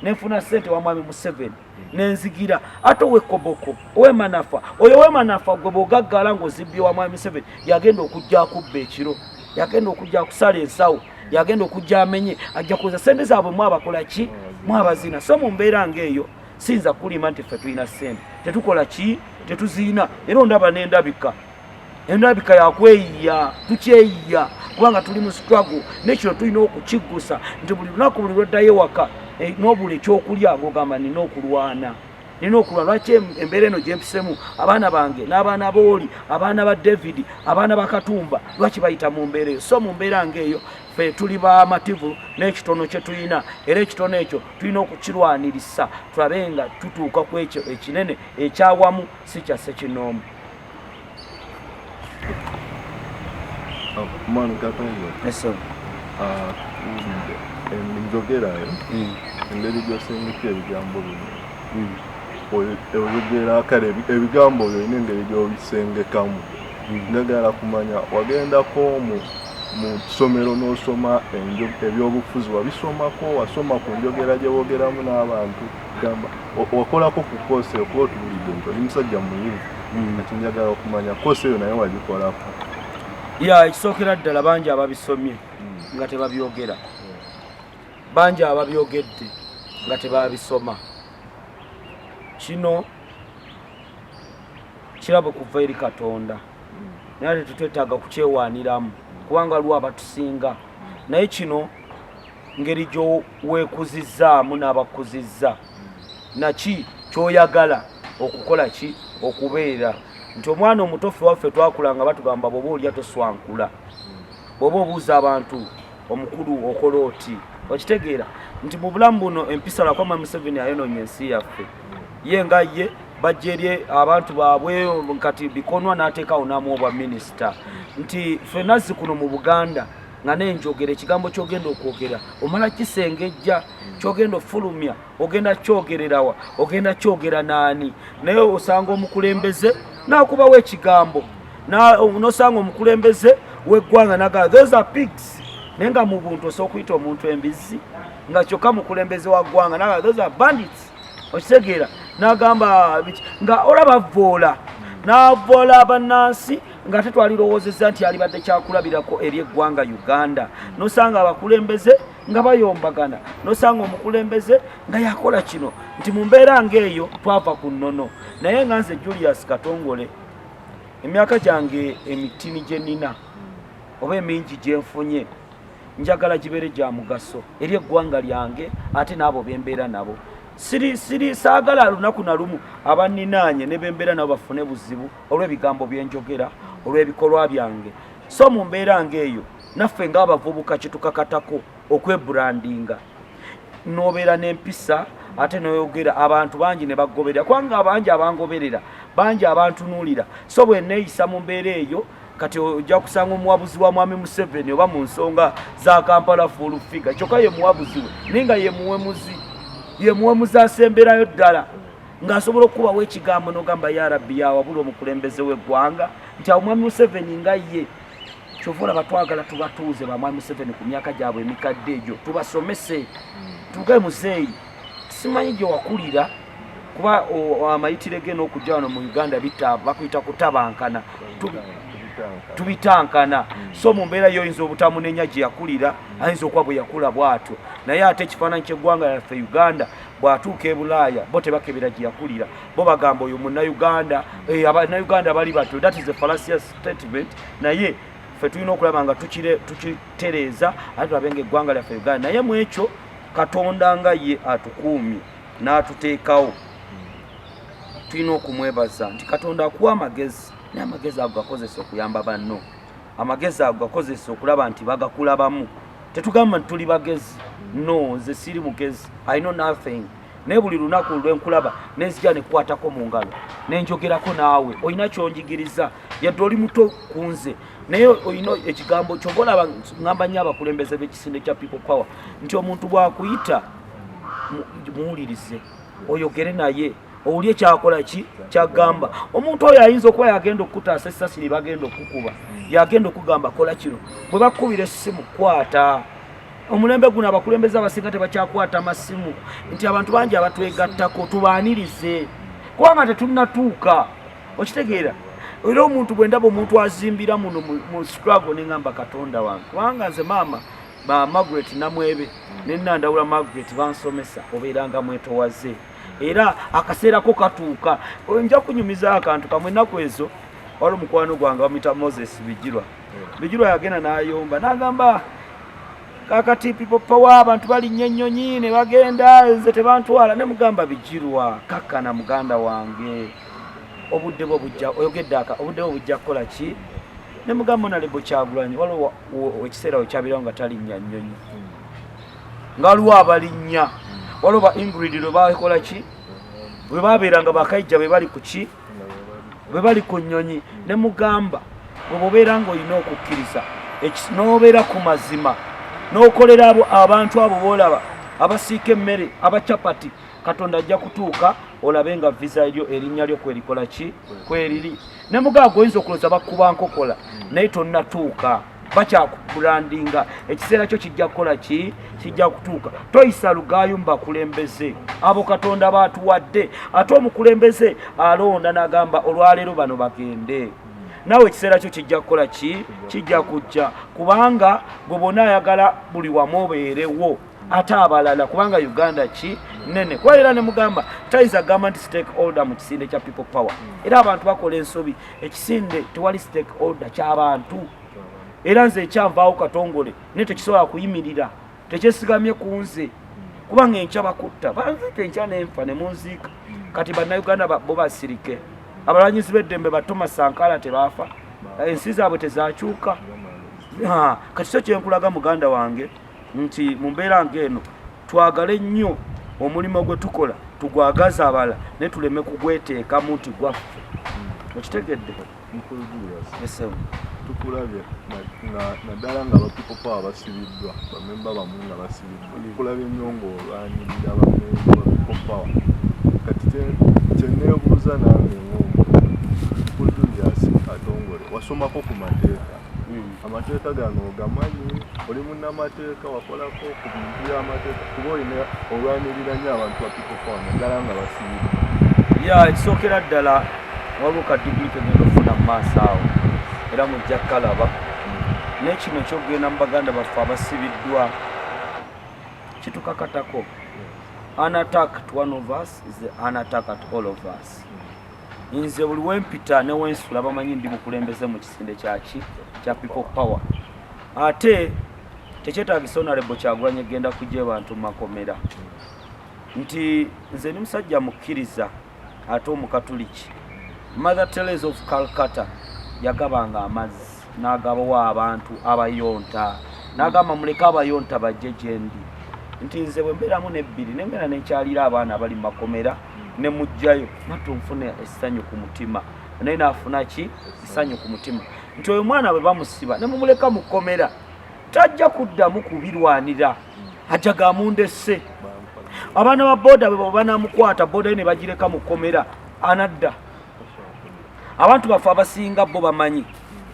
nenfuna ssente wa mwami Museveni nenzigira ate owekoboko owemanafa oyo owemanafa, gwe bwogaggala ng'ozibbye wa mwami Museveni, yagenda okujja akubba ekiro, yagenda okujja akusala ensawo, yagenda okujja amenye, ajja kuza sente zaabwe mwabakola ki, mwabazina. So mu mbeera ng'eyo siyinza kulima nti ffe tulina ssente, tetukola ki, tetuziina. Era ondaba n'endabika, endabika yakweyiya, tukyeyiya kubanga tuli mu struggle. Nekino tulina okukiggusa nti buli lunaku, buli lwoddayo ewaka n'obula ekyokulya, ng'ogamba nina okulwana, nina okulwana. Lwaki embeera eno gyempisemu, abaana bange n'abaana booli, abaana ba David, abaana ba Katumba, lwaki bayita mu mbeera eyo? So mu mbeera ng'eyo ffe tuli bamativu n'ekitono kye tulina, era ekitono ekyo tulina okukirwanirisa tulabe nga tutuuka ku ekyo ekinene ekyawamu, si kya ssekinoomu. Mwami Katongole, enjogerayo, engeri gy'osengeka ebigambo bino, oyogera kale ebigambo byo olina engeri gy'obisengekamu. Njagala kumanya, wagendako mu ssomero n'osoma ebyobufuzi? Wabisomako? Wasoma ku njogera gye boogeramu n'abantu? Gamba wakolako ku course eyo? Kuba otubulidde nti oli musajja muyivu, kati njagala okumanya course eyo naye wagikolako? Ya, ekisookera ddala, bangi ababisomye nga tebabyogera, bangi ababyogedde nga tebabisoma. Kino kirabo kuva eri Katonda, naye ate tetwetaaga kukyewaaniramu kubanga waliwo abatusinga. Naye kino ngeri gyoweekuzizzaamu n'abakuzizza naki kyoyagala okukola ki, okubeera nti omwana omuto. Ffe waffe twakula nga batugamba bw'oba olya toswankula, bw'oba obuuza abantu omukulu okola oti. Okitegeera nti mu bulamu buno empisa, lwakuba Museveni ayonoonya ensi yaffe, ye nga ye bajja eri abantu baabwe kati bikonwa n'ateekawo n'amuwa obwa minisita, nti ffenna kuno mu Buganda nga nenjogera ekigambo kyogenda okwogera omala kisengejja, kyogenda ofulumya ogenda kyogererawa, ogenda kyogera naani. Naye osanga omukulembeze nakubawo ekigambo, nosanga omukulembeze w'eggwanga nagaa those are pigs, naye nga mu buntu osobola okuyita omuntu embizzi, nga kyokka mukulembeze wa ggwanga naga those are bandits. Okitegeera? Nagamba nga olaba voola navoola bannansi nga tetwalirowoozezza nti alibadde kyakulabirako eri eggwanga Uganda. Nosanga abakulembeze nga bayombagana, nosanga omukulembeze nga yakola kino, nti mu mbeera ng'eyo twava ku nnono. Naye nga nze Julius Katongole, emyaka gyange emitini gye nnina oba emingi gyenfunye, njagala gibeere gya mugaso eri eggwanga lyange ate n'abo bembeera nabo. Siri siri saagala lunaku na lumu abanninaanye ne bembeera nabo bafune buzibu olw'ebigambo byenjogera, olw'ebikolwa byange. So mu mbeera ng'eyo naffe ng'abavubuka kitukakatako okwebrandinga, n'obeera n'empisa ate n'oyogera abantu bangi ne bagoberera, kubanga bangi abangoberera, bangi abantunuulira. So bwe neeyisa mu mbeera eyo, kati ojja kusanga omuwabuzi wa mwami Museveni oba mu nsonga za Kampala full figure, kyokka ye muwabuzi we, naye nga ye muwemuzi, ye muwemuzi asemberayo ddala, ng'asobola okukubawo ekigambo n'ogamba ya Rabbi, yawabula omukulembeze w'eggwanga nti awo mwami Museveni nga ye. Kyova olaba twagala tubatuuze ba mwami Museveni ku myaka gyabwe emikadde egyo, tubasomese, tugae muzeeyi simanyi gye wakulira, kuba amayitire ge n'okujja wano mu Uganda bakuyita kutabankana, tubitankana. So mu mbeera yo oyinza obutamunenya gye yakulira, ayinza okuba bwe yakula bw'atyo, naye ate ekifaananyi ky'eggwanga lyaffe Uganda Bw'atuuka e Bulaaya, bo tebakebera gye yakulira, bo bagamba oyo Munnayuganda. Abannayuganda bali batyo. That is a fallacious statement, naye ffe tulina okulaba nga tukitereeza ate tulabe nga eggwanga lyaffe Uganda. Naye mu ekyo Katonda nga ye atukuumye n'atuteekawo, tulina okumwebaza nti Katonda akuwa amagezi, naye amagezi ago gakozesa okuyamba banno, amagezi ago gakozesa okulaba nti bagakulabamu. Tetugamba nti tuli bagezi. No, nze siri mugezi, I know nothing, naye buli lunaku lwenkulaba nenzija nekukwatako mu ngalo nenjogerako naawe, olina kyonjigiriza. Yadde oli muto ku nze, naye olina ekigambo. Kyova olaba ŋŋamba nnyo abakulembeze b'ekisinde kya People Power nti omuntu bw'akuyita, muwulirize, oyogere naye, owulye kyakola ki kyagamba. Omuntu oyo ayinza okuba yagenda okukutaasa essasi lye bagenda okukuba, yagenda okugamba kola kino. Bwe bakubira essimu, kwata. Omulembe guno abakulembeze abasinga tebakyakwata masimu, nti abantu bangi abatwegattako tubaanirize kubanga tetunnatuuka. Okitegeera? Era omuntu bwe ndaba omuntu azimbira muno mu struggle, neŋŋamba Katonda wange, kubanga nze maama ba Margaret Namwebe ne Nandawula Margaret bansomesa obeeranga mwetowaze, era akaseerako katuuka. Nja kunyumiza akantu kamwe. Ennaku ezo waliwo mukwano gwange bamuyita Moses Bijirwa. Bijirwa yagenda n'ayomba n'agamba, "Kakati People Power abantu balinnya ennyonyi ne bagenda, nze tebantwala." Ne mugamba, "Bijirwa, kakkana muganda wange, obudde bwo bujja." Oyogedde aka obudde bwo bujja kukola ki? Ne mugamba, "Honorable Kyagulanyi, waliwo ekiseera wekyabirawo nga talinnya nnyonyi, nga waliwo abalinnya, waliwo ba Ingrid lwe bakola ki, bwe babeeranga bakayijja bwe bali ku ki, bwe bali ku nnyonyi." Ne mugamba, "Bwe bwobeera ng'olina okukkiriza n'obeera ku mazima n'okolera abo abantu abo boolaba abasiika emmere, abacapati, Katonda ajja kutuuka olabe nga visa eryo erinnya lyo kwerikola ki, kweriri." Ne mugamba, "Gwe oyinza okulowooza bakuba nkokola, naye tonnatuuka, bakyakubrandinga. Ekiseera kyo kijja kukola ki, kijja kutuuka." Toyisa lugaayo mu bakulembeze abo Katonda batuwadde. Ate omukulembeze alonda n'agamba, "Olwaleero bano bagende." Naawe ekiseera kyo kijja kukola ki, kijja kujja, kubanga gwe bwona ayagala buli wamu obeerewo ate abalala, kubanga Uganda ki nene. Kuba era ne mugamba tayinza kugamba nti stakeholder mu kisinde kya People Power. Era abantu bakola ensobi, ekisinde tewali stakeholder, ky'abantu. Era nze ekyanvaawo Katongole, naye tekisobola kuyimirira, tekyesigamye ku nze, kubanga enkya bakutta banziika, enkya nenfa ne munziika. Kati Bannayuganda bo basirike? Abalwanyizi b'eddembe ba Thomas Sankara tebaafa? Ensi zaabwe tezakyuka? Kati kyo kyenkulaga muganda wange nti mu mbeera ng'eno twagale nnyo omulimu gwe tukola, tugwagaze abalala, naye tuleme kugweteekamu nti gwaffe. Okitegedde? Mukulu Julius, Yes, tukulabye nga naddala nga aba People Power basibiddwa, bamemba bamu nga basibiddwa, tukulabye nnyo ng'olwanirira bamemba ba People Power. Kati kyeneebuuza nange ng'omuntu, Mukulu Julius Katongole, wasomako ku mateeka? Amateeka gano ogamanyi? Oli munnamateeka? Wakolako ku bintu by'amateeka? Kuba olina olwanirira nnyo abantu ba People Power, naddala nga basibiddwa. Ya, ekisookera ddala waliwo ka diguli kegenda okufuna mu maaso awo, era mujja kukalaba. Naye kino ekyokugenda mu baganda baffe abasibiddwa kitukakatako. An attack to one of us is an attack at all of us. Nze buli wempita ne wensula bamanyi ndi mukulembeze mu kisinde kyaki, kya People Power. Ate tekyetagisa Honorable Kyagulanyi egenda kujja abantu mu makomera, nti nze ndi musajja mukkiriza ate Omukatuliki. Mother Teresa of Calcutta yagabanga amazzi n'agabawa abantu abayonta, n'agamba, "Muleke abayonta bajje gye ndi." Nti nze bwe mbeeramu nebbiri nembeera nenkyalira abaana abali mu makomera ne mugjayo, natto nfuna essanyu ku mutima, naye naafuna ki, essanyu ku mutima, nti oyo mwana bwe bamusiba ne mumuleka mu kkomera, tajja kuddamu kubirwanira, ajja gamundesse. Abaana ba boda bwe banamukwata, boda ye ne bagireka mu kkomera, anadda. Abantu baffe abasinga bo bamanyi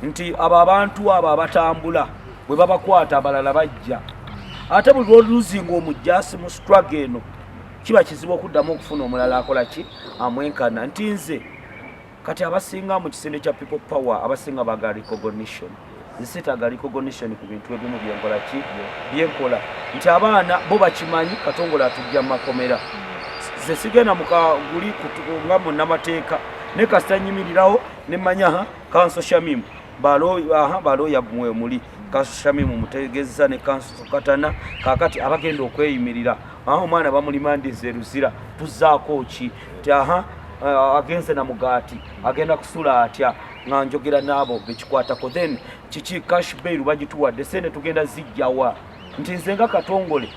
nti abo abantu abo abatambula bwe babakwata, abalala bajja. Ate buli lwoluzinga omujjaasi mu struggle eno, kiba kizibu okuddamu okufuna omulala akola ki, amwenkana. Nti nze kati abasinga mu kisinde kya People Power abasinga baga recognition, nze recognition ku bintu ebimu byenkola ki, byenkola, nti abaana bo bakimanyi Katongole atujja mu makomera. Nze sigenda mukaguli nga munnamateeka, naye kasita nyimirirawo ne mmanya, ha, Counsel Shamim, balooya mwe muli, Counsel Shamim mutegeeza ne Counsel Katana. Kakati abagenda okweyimirira, aha, omwana bamulimandiza eruzira, tuzzaako ki? Nti aha, agenze na mugaati, agenda kusula atya? Nga njogera n'abo bekikwatako. Then kiki? Cash bail bagituwadde, sente tugenda zijjawa? Nti nze nga Katongole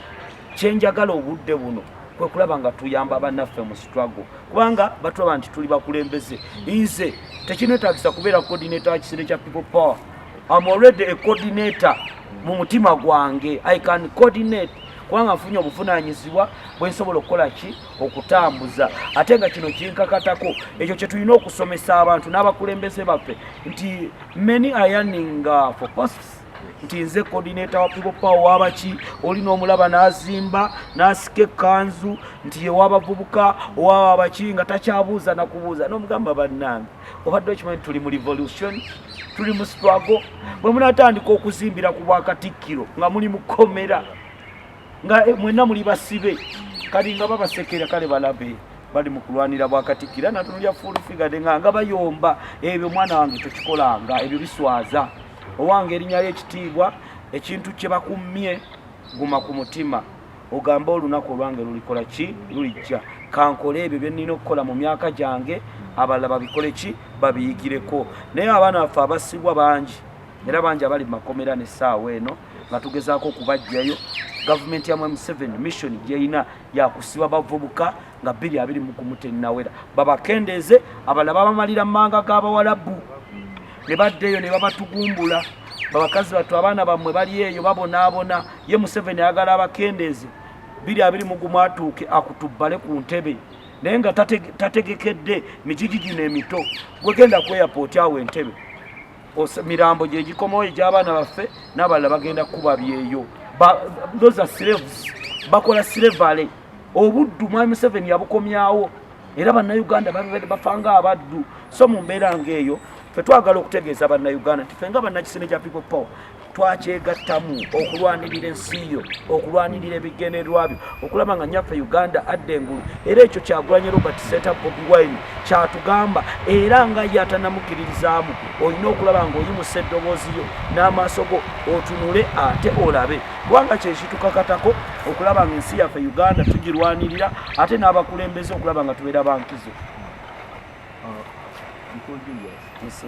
kyenjagala obudde buno kwe kulaba nga tuyamba bannaffe mu struggle, kubanga batulaba nti tuli bakulembeze. Nze tekinetagisa kubeera coordinator wa kisinde kya People Power. I'm already a coordinator mu mutima gwange. I can coordinate kubanga nfunye obuvunanyizibwa bwensobola okukola ki? Okutambuza. Ate nga kino kinkakatako. Ekyo kye tulina okusomesa abantu n'abakulembeze baffe, nti many are yearning for posts, nti nze coordinator wa People Power wabaki. Oli n'omulaba n'azimba n'asika ekkanzu nti ye w'abavubuka, owabaki, nga takyabuuza nakubuuza. N'omugamba, bannange, obadde okimanyi tuli mu revolution, tuli mu struggle. Bwe munatandika okuzimbira ku bwakatikkiro nga muli mu kkomera, nga mwenna muli basibe, kali nga babasekera, kale balabe bali mu kulwanira bwakatikkira. Natunulya Full Figure nga bayomba ebyo. Mwana wange, tokikolanga ebyo, biswaza owange erinnya ly'ekitiibwa. Ekintu kye bakummye, guma ku mutima, ogambe olunaku olwange lulikola ki? Lulijja. Kankole ebyo bye nnina okukola mu myaka gyange, abalala babikole ki? Babiyigireko. Naye abaana baffe abasibwa bangi, era bangi abali mu makomera n'essaawa eno nga tugezaako okubajjayo. Gavumenti ya M7 mission gyerina yakusiba bavubuka nga 2021 tennawera, babakendeeze. Abalala babamalira mu manga g'abawalabu ne baddeeyo ne babatugumbula. Babakazi battu, abaana bammwe bali eyo babonaabona. Ye Museveni ayagala abakendeeze, 2021 atuuke akutubbale ku ntebe, naye nga tategekedde migigi gino emito. Gwegenda ku airport awo Entebe, mirambo gye gikomawo egy'abaana baffe n'abalala bagenda kuba byeyo. Those are slaves, bakola slavery. Obuddu mwami Museveni yabukomyawo, era Bannayuganda bafanga abaddu. So mu mbeera ng'eyo, ffe twagala okutegeeza Bannayuganda nti ffe nga bannakisinde kya People Power twakyegattamu okulwanirira ensi yo, okulwanirira ebigendererwa byo, okulaba nga nyaffe Uganda adda engulu. Era ekyo Kyagulanye Robert Ssentamu Bobi Wine kyatugamba, era nga ye atanamukkiririzaamu, olina okulaba ng'oyimusa eddoboozi lyo n'amaaso go otunule ate olabe, kubanga kyekitukakatako okulaba nga ensi yaffe Uganda tugirwanirira, ate n'abakulembeze okulaba nga tubeera bankizo. Mukulu Julius,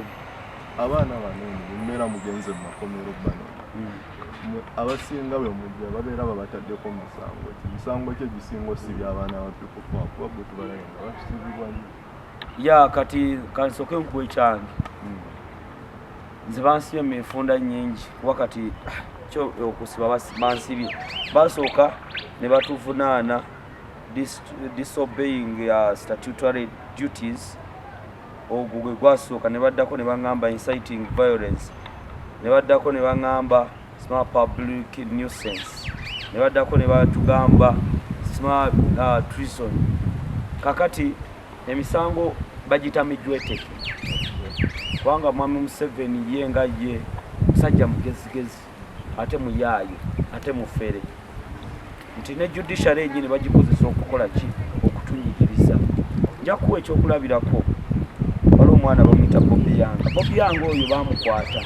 abaana bano eno bwemubeera mugenze mu makomero bano, abasinga bwe mujja babeera babataddeko musango ki? Musango ki egisinga osibya abaana ba People Power? Kuba bwe tubalaye nga batusibibwa nnyo. Ya, kati kansooke nkuwa ekyange. Nze bansibye mu enfunda nnyingi, kuba kati kyo okusiba bansibye, basooka ne batuvunaana disobeying statutory duties. Ogwo gwe gwasooka. Ne baddako ne baŋŋamba inciting violence, ne baddako ne baŋŋamba sma public nuisance, ne baddako ne batugamba sma treason. Kakati emisango bagiyita mijweteke, kubanga mwami Museveni ye nga ye musajja mugezigezi, ate muyaayo, ate mufere, nti ne judiciary enyini bagikozesa okukola ki? Okutunyigiriza. Nja kuwa ekyokulabirako. Waliwo omwana bamuyita Bobi Yanga. Bobi Yanga oyo bamukwata.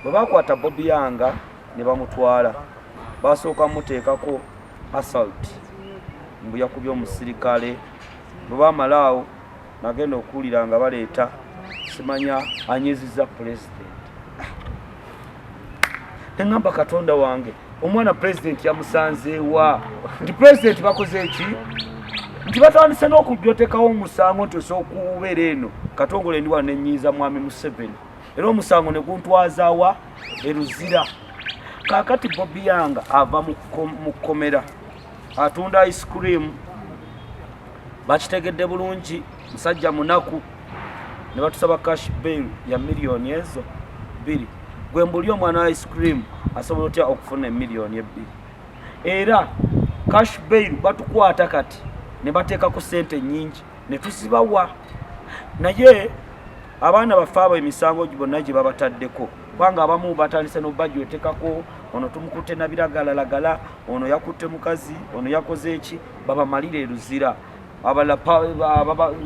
Bwe bakwata Bobi Yanga ne bamutwala, basooka muteekako assault, mbu yakubye omusirikale. Bwe bamala awo, nagenda okuwulira nga baleeta simanya anyiziza pulezidenti. Neŋŋamba, Katonda wange, omwana pulezidenti yamusanzeewa? Nti pulezidenti bakoze eki? Nti batandise n'okujjotekawo omusango nti osobola okubeera eno Katongole, ndi wano nenyiiza mwami Museveni, era omusango ne guntwazawa? Eruzira. Kaakati Bobi Yanga ava mu kkomera, atunda ice cream, bakitegedde bulungi musajja munaku, ne batusaba cash bail ya miliyoni ezo 2. Gwe mbuli omwana wa ice cream asobola otya okufuna emiliyoni 2? Era cash bail batukwata kati ne bateekako sente nyingi ne tuzibawa. Naye abaana baffe abo emisango bonna gye babataddeko, kubanga abamu batandise nobajwetekako Ono tumukutte na biragalalagala, ono yakutte mukazi, ono yakoze eki, babamalire eruzira. Abalala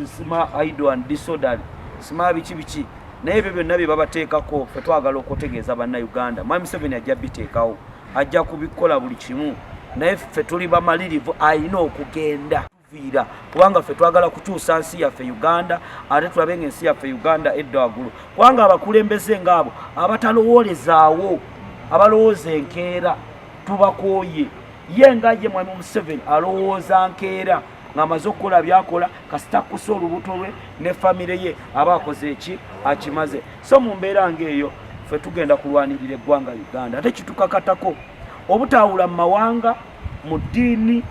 sima idle and disorderly, sima biki biki. Naye ebyo byonna bye babateekako, ffe twagala okutegeeza Bannayuganda, Mwami Museveni ajja biteekawo, ajja kubikola buli kimu, naye ffe tuli bamalirivu, alina okugenda tuviira, kubanga ffe twagala kukyusa nsi yaffe Uganda, ate tulabe nga ensi yaffe Uganda edda waggulu, kubanga abakulembeze ngaabo abatalowoolezaawo, abalowooza enkeera, tubakooye. Ye nga ye Mwami Museveni alowooza nkeera, ng'amaze okukola byakola, kasita kusa olubuto lwe ne famire ye, aba akoze eki, akimaze. So mu mbeera ng'eyo, ffe tugenda kulwanirira eggwanga Uganda, ate kitukakatako obutaawula mu mawanga, mu ddiini,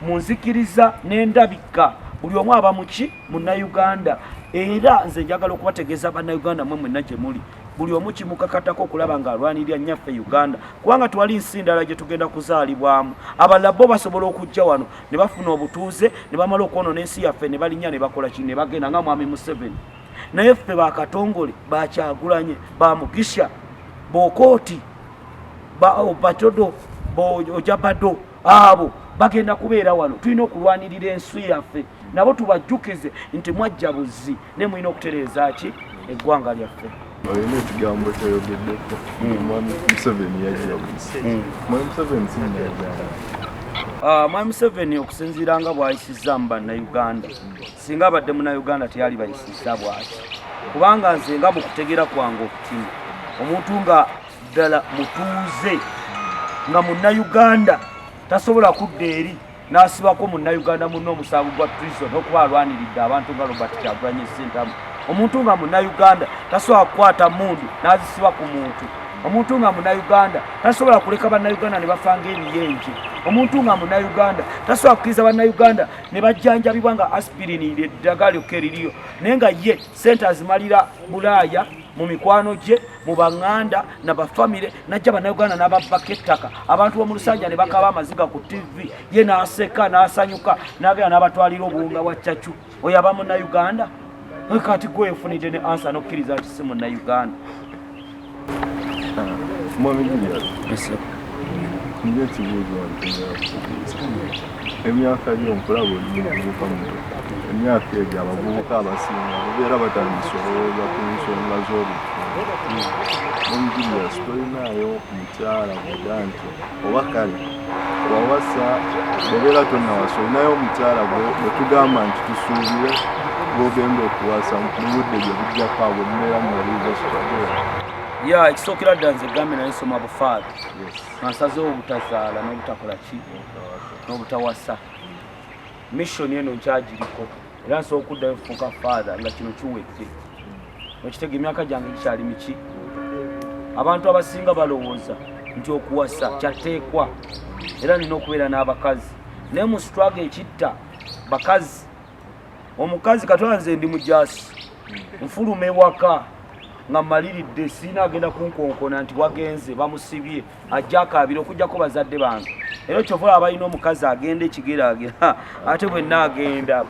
mu nzikiriza n'endabika. Buli omu aba muki? Munnayuganda. Era nze njagala okubategeeza Bannayuganda mwe mwenna gye muli, buli omu kimukakatako okulaba ng'alwanirira nnyaffe Uganda, kubanga twali nsi ndala gye tugenda kuzaalibwamu. Abalala bo basobola okujja wano ne bafuna obutuuze, ne bamala okwonoona ensi yaffe, ne balinnya ne bakola ki, ne bagenda nga Mwami Museveni. Naye ffe Bakatongole, Bakyagulanye, Bamugisha, Bokooti, Batodo, Ojabado, abo bagenda kubeera wano. Tulina okulwanirira ensi yaffe, nabo tubajjukize nti mwajja buzzi, naye mulina okutereeza ki? Eggwanga lyaffe. Olina ekigambo kyoyogeddeko, Mwami Museveni yajja buzi. Mwami Museveni si Munnayuganda? Mwami Museveni, okusinziira nga bw'ayisizza mu Bannayuganda, singa abadde Munnayuganda teyali bayisizza bw'ati, kubanga nze nga mu kutegeera kwange okutini, omuntu nga ddala mutuuze, nga Munnayuganda, tasobola kudda eri n'asibako Munnayuganda munne omusango gwa treason okuba alwaniridde abantu nga Robert Kyagulanyi Ssentamu. Omuntu nga Munnayuganda tasobola kukwata mundu n'azisiba ku muntu. Omuntu nga Munnayuganda tasobola kuleka Bannayuganda ne bafanga ebiyenje. Omuntu nga Munnayuganda tasobola kukkiriza Bannayuganda ne bajjanjabibwa nga aspirin eddagala lyokka eririyo, naye nga ye sente azimalira Bulaaya, mu mikwano gye, mu baŋŋanda na bafamire, najja Bannayuganda n'ababbako ettaka. Abantu b'omu Lusanja ne bakaba amaziga ku TV, ye n'aseka n'asanyuka, n'agenda n'abatwalira obuwunga bwa cacu. Oyo aba Munnayuganda? Kati gwefunidde ne ansa n'okkiriza nti si Munnayuganda. Mwami Julius, nja ekibuuzo nti emyaka gyo nkulaba oli muvubuka muto. Emyaka egyo abavubuka abasinga babeera batandise olowooza ku nsonga z'obufumbo. Mwami Julius, tolinaayo mukyala bwega nti oba kale wawasa, bw'obeera tonnawasa, olinayo omukyala bwe tugamba nti tusuubire gw'ogenda okuwasa mu budde gye bujjako awo bwe mubeera mumaliriza struggle? Ya, ekisookera ddala, nze gambe naye soma bufaatha, nga nsazeewo obutazaala n'obutakola ki, n'obutawasa. Mission eno nkyagiriko, era nsobola okuddayo okufuuka father nga kino kiwedde. Okitega, emyaka gyange gikyali miki. Abantu abasinga balowooza nti okuwasa kyateekwa, era nina okubeera n'abakazi, naye mu struggle ekitta bakazi, omukazi katwala. Nze ndi mujasi, nfuluma ewaka nga mmaliridde, siina agenda kunkonkona nti wagenze, bamusibye, ajja akaabira, okugjako bazadde bange. Era kyova olaba balina omukazi agenda ekigeragera, ate bwe naagenda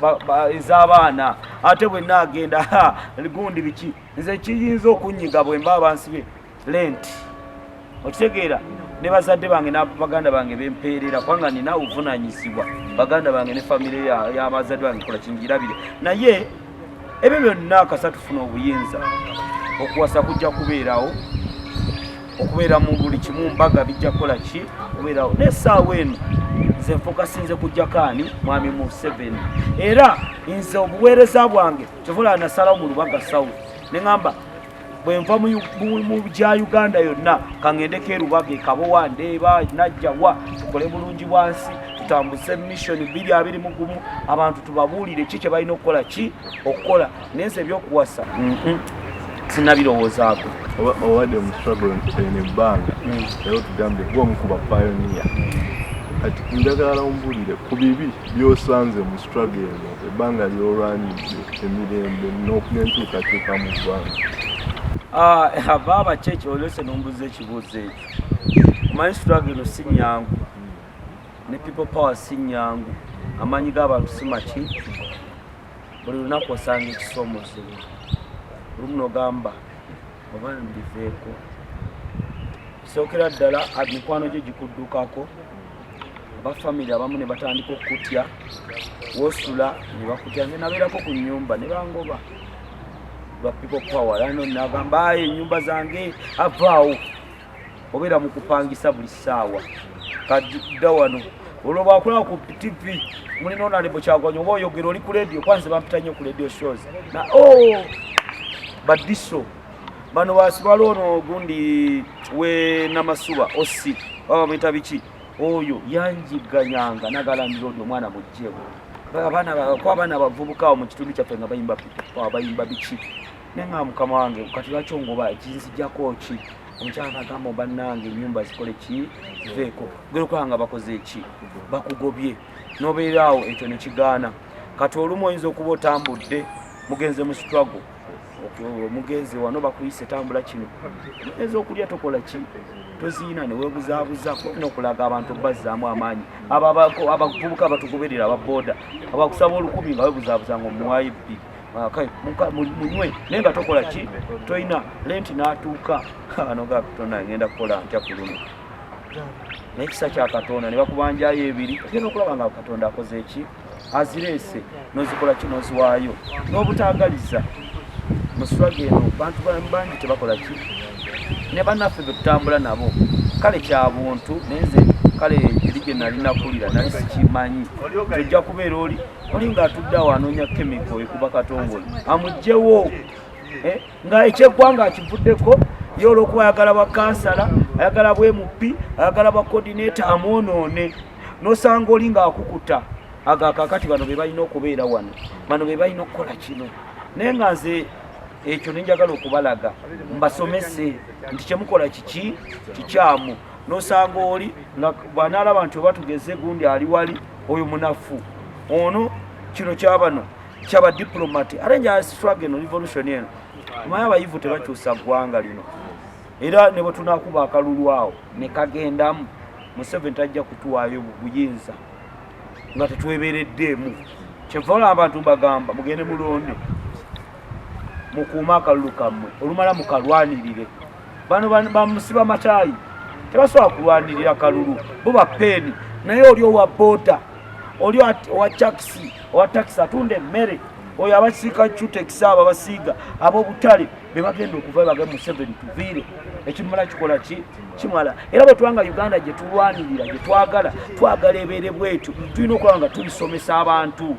ez'abaana, ate bwe naagenda gundi biki. Nze kiyinza okunyiga bwe mba bansibye rent, okitegeera, ne bazadde bange n'abaganda bange bempeerera, kubanga nina obuvunanyizibwa baganda bange ne famire y'abazadde bange, kola kingirabire. Naye ebyo byonna kasa tufuna obuyinza, okuwasa kujja kubeerawo, okubeera mu buli kimu, mbaga bijja kukola ki, kubeerawo. N'essaawa eno nze nfokasinze kujjako ani? Mwami Museveni. Era nze obuweereza bwange kyovula nasalawo mu Lubaga South, neŋŋamba bwe nva mu gya Uganda yonna, kaŋŋendeko erubaga, ekabowa, ndeeba najjawa, tukole bulungi bwansi, tutambuse mission 2021, abantu tubabuulire ki kye balina okukola, ki okukola. Naye nze ebyokuwasa sinabirowoozaako. Owadde mu struggle eno ebbanga, era otugambye gwe omu ku ba pioneer. Kati njagala ombulire ku bibi by'osanze mu struggle eno, ebbanga ly'olwanidde emirembe n'enkyukakyuka mu ggwanga. Ah, baaba kyeki olese nombuza ekibuuzo ekyo. Omanyi struggle eno si nyangu, ne People Power si nyangu, amaanyi g'abantu si maki. Buli lunaku osanga ekisoomozebwa, olumu nogamba oba mbiveeko. Sookera ddala mikwano gyo gikuddukako, aba famire abamu ne batandika okukutya, wosula ne bakutya. Nze nabeerako ku nnyumba ne bangoba lwa People Power. Lano nagamba aye ennyumba zange avaawo, obeera mu kupangisa buli ssaawa. Kadda wano olwo bwakulaba ku TV mulina Honorable Kyagulanyi oba oyogera oli ku radio, kwanze bampita nnyo ku radio shows na oh badiso bano basibala ono gundi we Namasuba osi baba bamuyita biki oyo yanjiganyanga nagalandira odi omwana mugjewo abaana ko abaana abavubuka awo mu kitundu kyaffe nga bayimba bayimba biki, naye nga mukama wange kati lwaki ongoba, kinzijjako ki? Omukyala nagamba bannange ennyumba zikole ki, ziveeko gera okulaba nga bakoze eki, bakugobye nobeeraawo ekyo nekigaana. Kati olumu oyinza okuba otambudde mugenze mu struggle, omugenzi wano bakuyise tambula kino mugenzi okulya tokola ki, toziina newebuzaabuza nokulaga abantu bazzaamu amaanyi. Abavubuka abatugoberera ababoda abakusaba olukumi nga webuzaabuza nga omuwayo 2 munywe, naye nga tokola ki, toyina lenti n'atuuka noga Katonda ngenda kukola ntya ku luno, naye kisa kya Katonda ne bakubanjayo ebiri, ogenda okulaba nga Katonda akoze eki, azireese nozikola ki, noziwaayo n'obutaagaliza. Mu struggle eno bantu bangi tebakola ki, ne bannaffe betutambula nabo kale kya buntu, naye nze kale eri gye nali nakulira nali sikimanyi tojja kubeera oli oli ng'atudde awo anoonya chemical ekuba Katongole amugjewo nga ekyeggwanga akivuddeko ye olwokuba ayagala bwa kansala, ayagala bwa MP, ayagala bwa coordinator amwonoone. Nosanga oli ng'akukuta aga kakati bano be balina okubeera wano, bano be balina okukola kino, naye nga nze ekyo nenjagala okubalaga mbasomese nti kyemukola kiki kikyamu. Nosanga oli nga bwanalaba nti oba tugeze gundi ali wali oyo munafu ono kino kyabano kyaba diplomat, ate njala struggle eno, revolution eno, omanyi abayivu tebakyusa ggwanga lino. Era ne bwe tunakuba akalulu awo ne kagendamu, Museveni tajja kutuwaayo buyinza nga tetwebeereddeemu. Kyenva olaba abantu mbagamba mugende mulonde, mukuume akalulu kammwe, olumala mukalwanirire. Bano bamusiba mataayi tebasobola kulwanirira kalulu, bo bapeeni, naye oli owa boda, oli owa takisi, owa takisi atunda emmere, oyo abasiika cutex, abo abasiiga ab'obutale be bagenda okuva bage Museveni tuviire, ekimala kikola ki, kimala. Era bwe tubanga Uganda gye tulwanirira, gye twagala, twagala ebeere bwetyo, tulina okulaba nga tubisomesa abantu,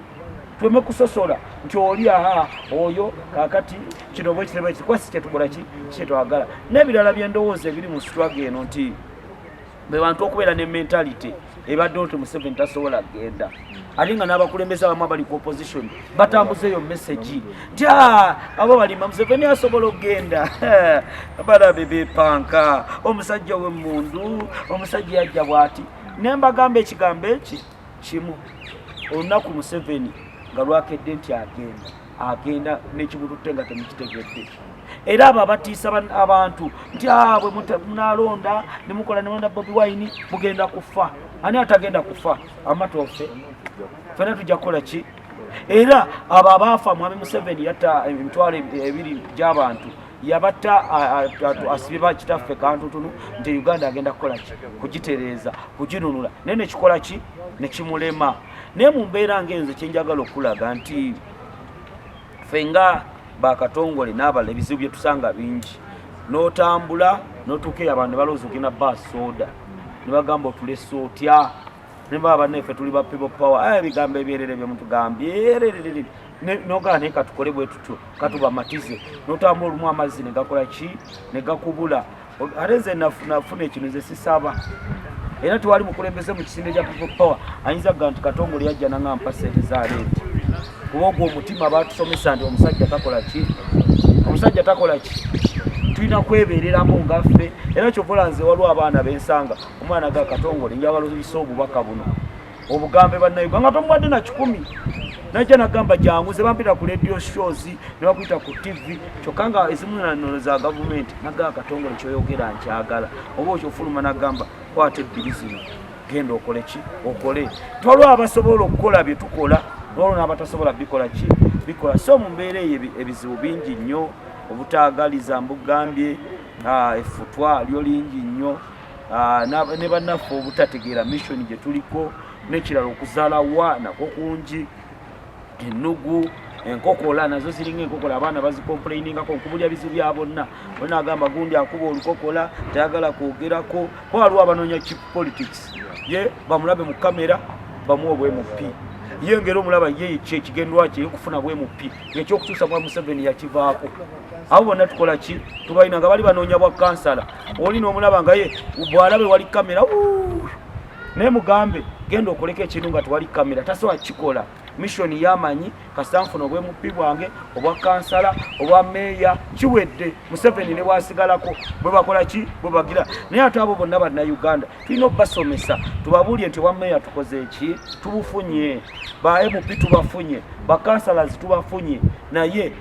tuleme kusosola nti oli aha oyo kakati kino bwekitebe kuba si kyetukola ki kyetwagala. N'ebirala byendowooza ebiri mu struggle eno nti be bantu okubeera ne mentality ebadde nti Museveni tasobola kugenda, ate nga n'abakulembeze abamu abali ku opposition batambuza eyo message nti abo balima Museveni asobola okugenda, balabe bepanka omusajja w'emmundu, omusajja yajja bw'ati. Ne mbagamba ekigambo eki kimu, olunaku Museveni nga lwakedde nti agenda, agenda nekimututte nga temukitegedde. Era abo abatiisa abantu nti bwe munalonda nemukola nemulonda Bobi Wine mugenda kufa, ani atagenda kufa? Amatofe fena tujja kukola ki? Era abo abaafa, mwami Museveni yatta 20,000 gy'abantu, yabatta asibye bakitaffe kantutunu nti Uganda agenda kukola ki, kugitereeza, kuginunula, naye nekikola ki, nekimulema. Naye mu mbeera ngaenze kyenjagala okulaga nti ffe nga bakatongole n'abalala ebizibu bye tusanga bingi. N'otambula n'otuuka eyo abantu ne balowooza ogenda baa soda, ne bagamba otulese otya, ne baba bannaffe tuli ba People Power, ebigambo ebyerere bye mutugambye nogala, naye katukole bwe tutyo katubamatize. N'otambula olumu amazzi ne gakola ki, ne gakubula. Ate nze nafuna ekino, nze sisaba, era tewali mukulembeze mu kisinde kya People Power ayinza kuga nti Katongole yajja nanga mpa sente za renti, kuba ogwo omutima batusomesa nti omusajja takola ki, omusajja takola ki, tulina kwebereramu nga ffe. Era kyovola nze waliwo abaana bensanga omwana ga Katongole njagala oyise obubaka buno obugambe bannayuganda nga tomuwadde na 100, najja nagamba jangu ze bampita ku radio shows ne bakuyita ku TV, kyokka nga ezimu nanono za gavumenti, nagamba Katongole kyoyogera nkyagala, oba okyofuluma nagamba kwata ebbiri zino genda okole ki, okole. Twaliwo abasobola okukola bye tukola, waliwo n'abatasobola bikola ki, bikola. So mu mbeera eyo ebizibu bingi nnyo, obutaagaliza mbugambye. Effutwa lyo lingi nnyo, ne bannaffe obutategeera mission gye tuliko. N'ekirala, okuzaala wa nakwo kungi, ennugu, enkokola nazo ziringa enkokola, abaana bazicomplainingako. Nkubulya bizibu bya bonna. Olina agamba gundi akuba olukokola, tayagala kwogerako, ko waliwo abanoonya cheap politics, ye bamulabe mu kamera, bamuwe obwa MP. Ye ngeri omulaba ye kyekigendwa kye okufuna bwa MP, ng'ekyokukyusa bwa Museveni yakivaako. Abo bonna tukola ki? Tubalina nga bali banoonya bwa kansala. Oli n'omulaba nga ye bw'alabe wali kamera, naye mugambe genda okoleko ekintu nga tewali kamera, tasobola kukikola. Mission yamanyi, kasita nfuna obwa MP bwange, obwa kansala, obwa meeya, kiwedde. Museveni ne bwasigalako, bwe bakola ki, bwe bagira. Naye ate abo bonna Bannayuganda tulina okubasomesa, tubabuulye nti obwa meeya tukoze eki, tubufunye, ba MP tubafunye, ba councillors tubafunye, naye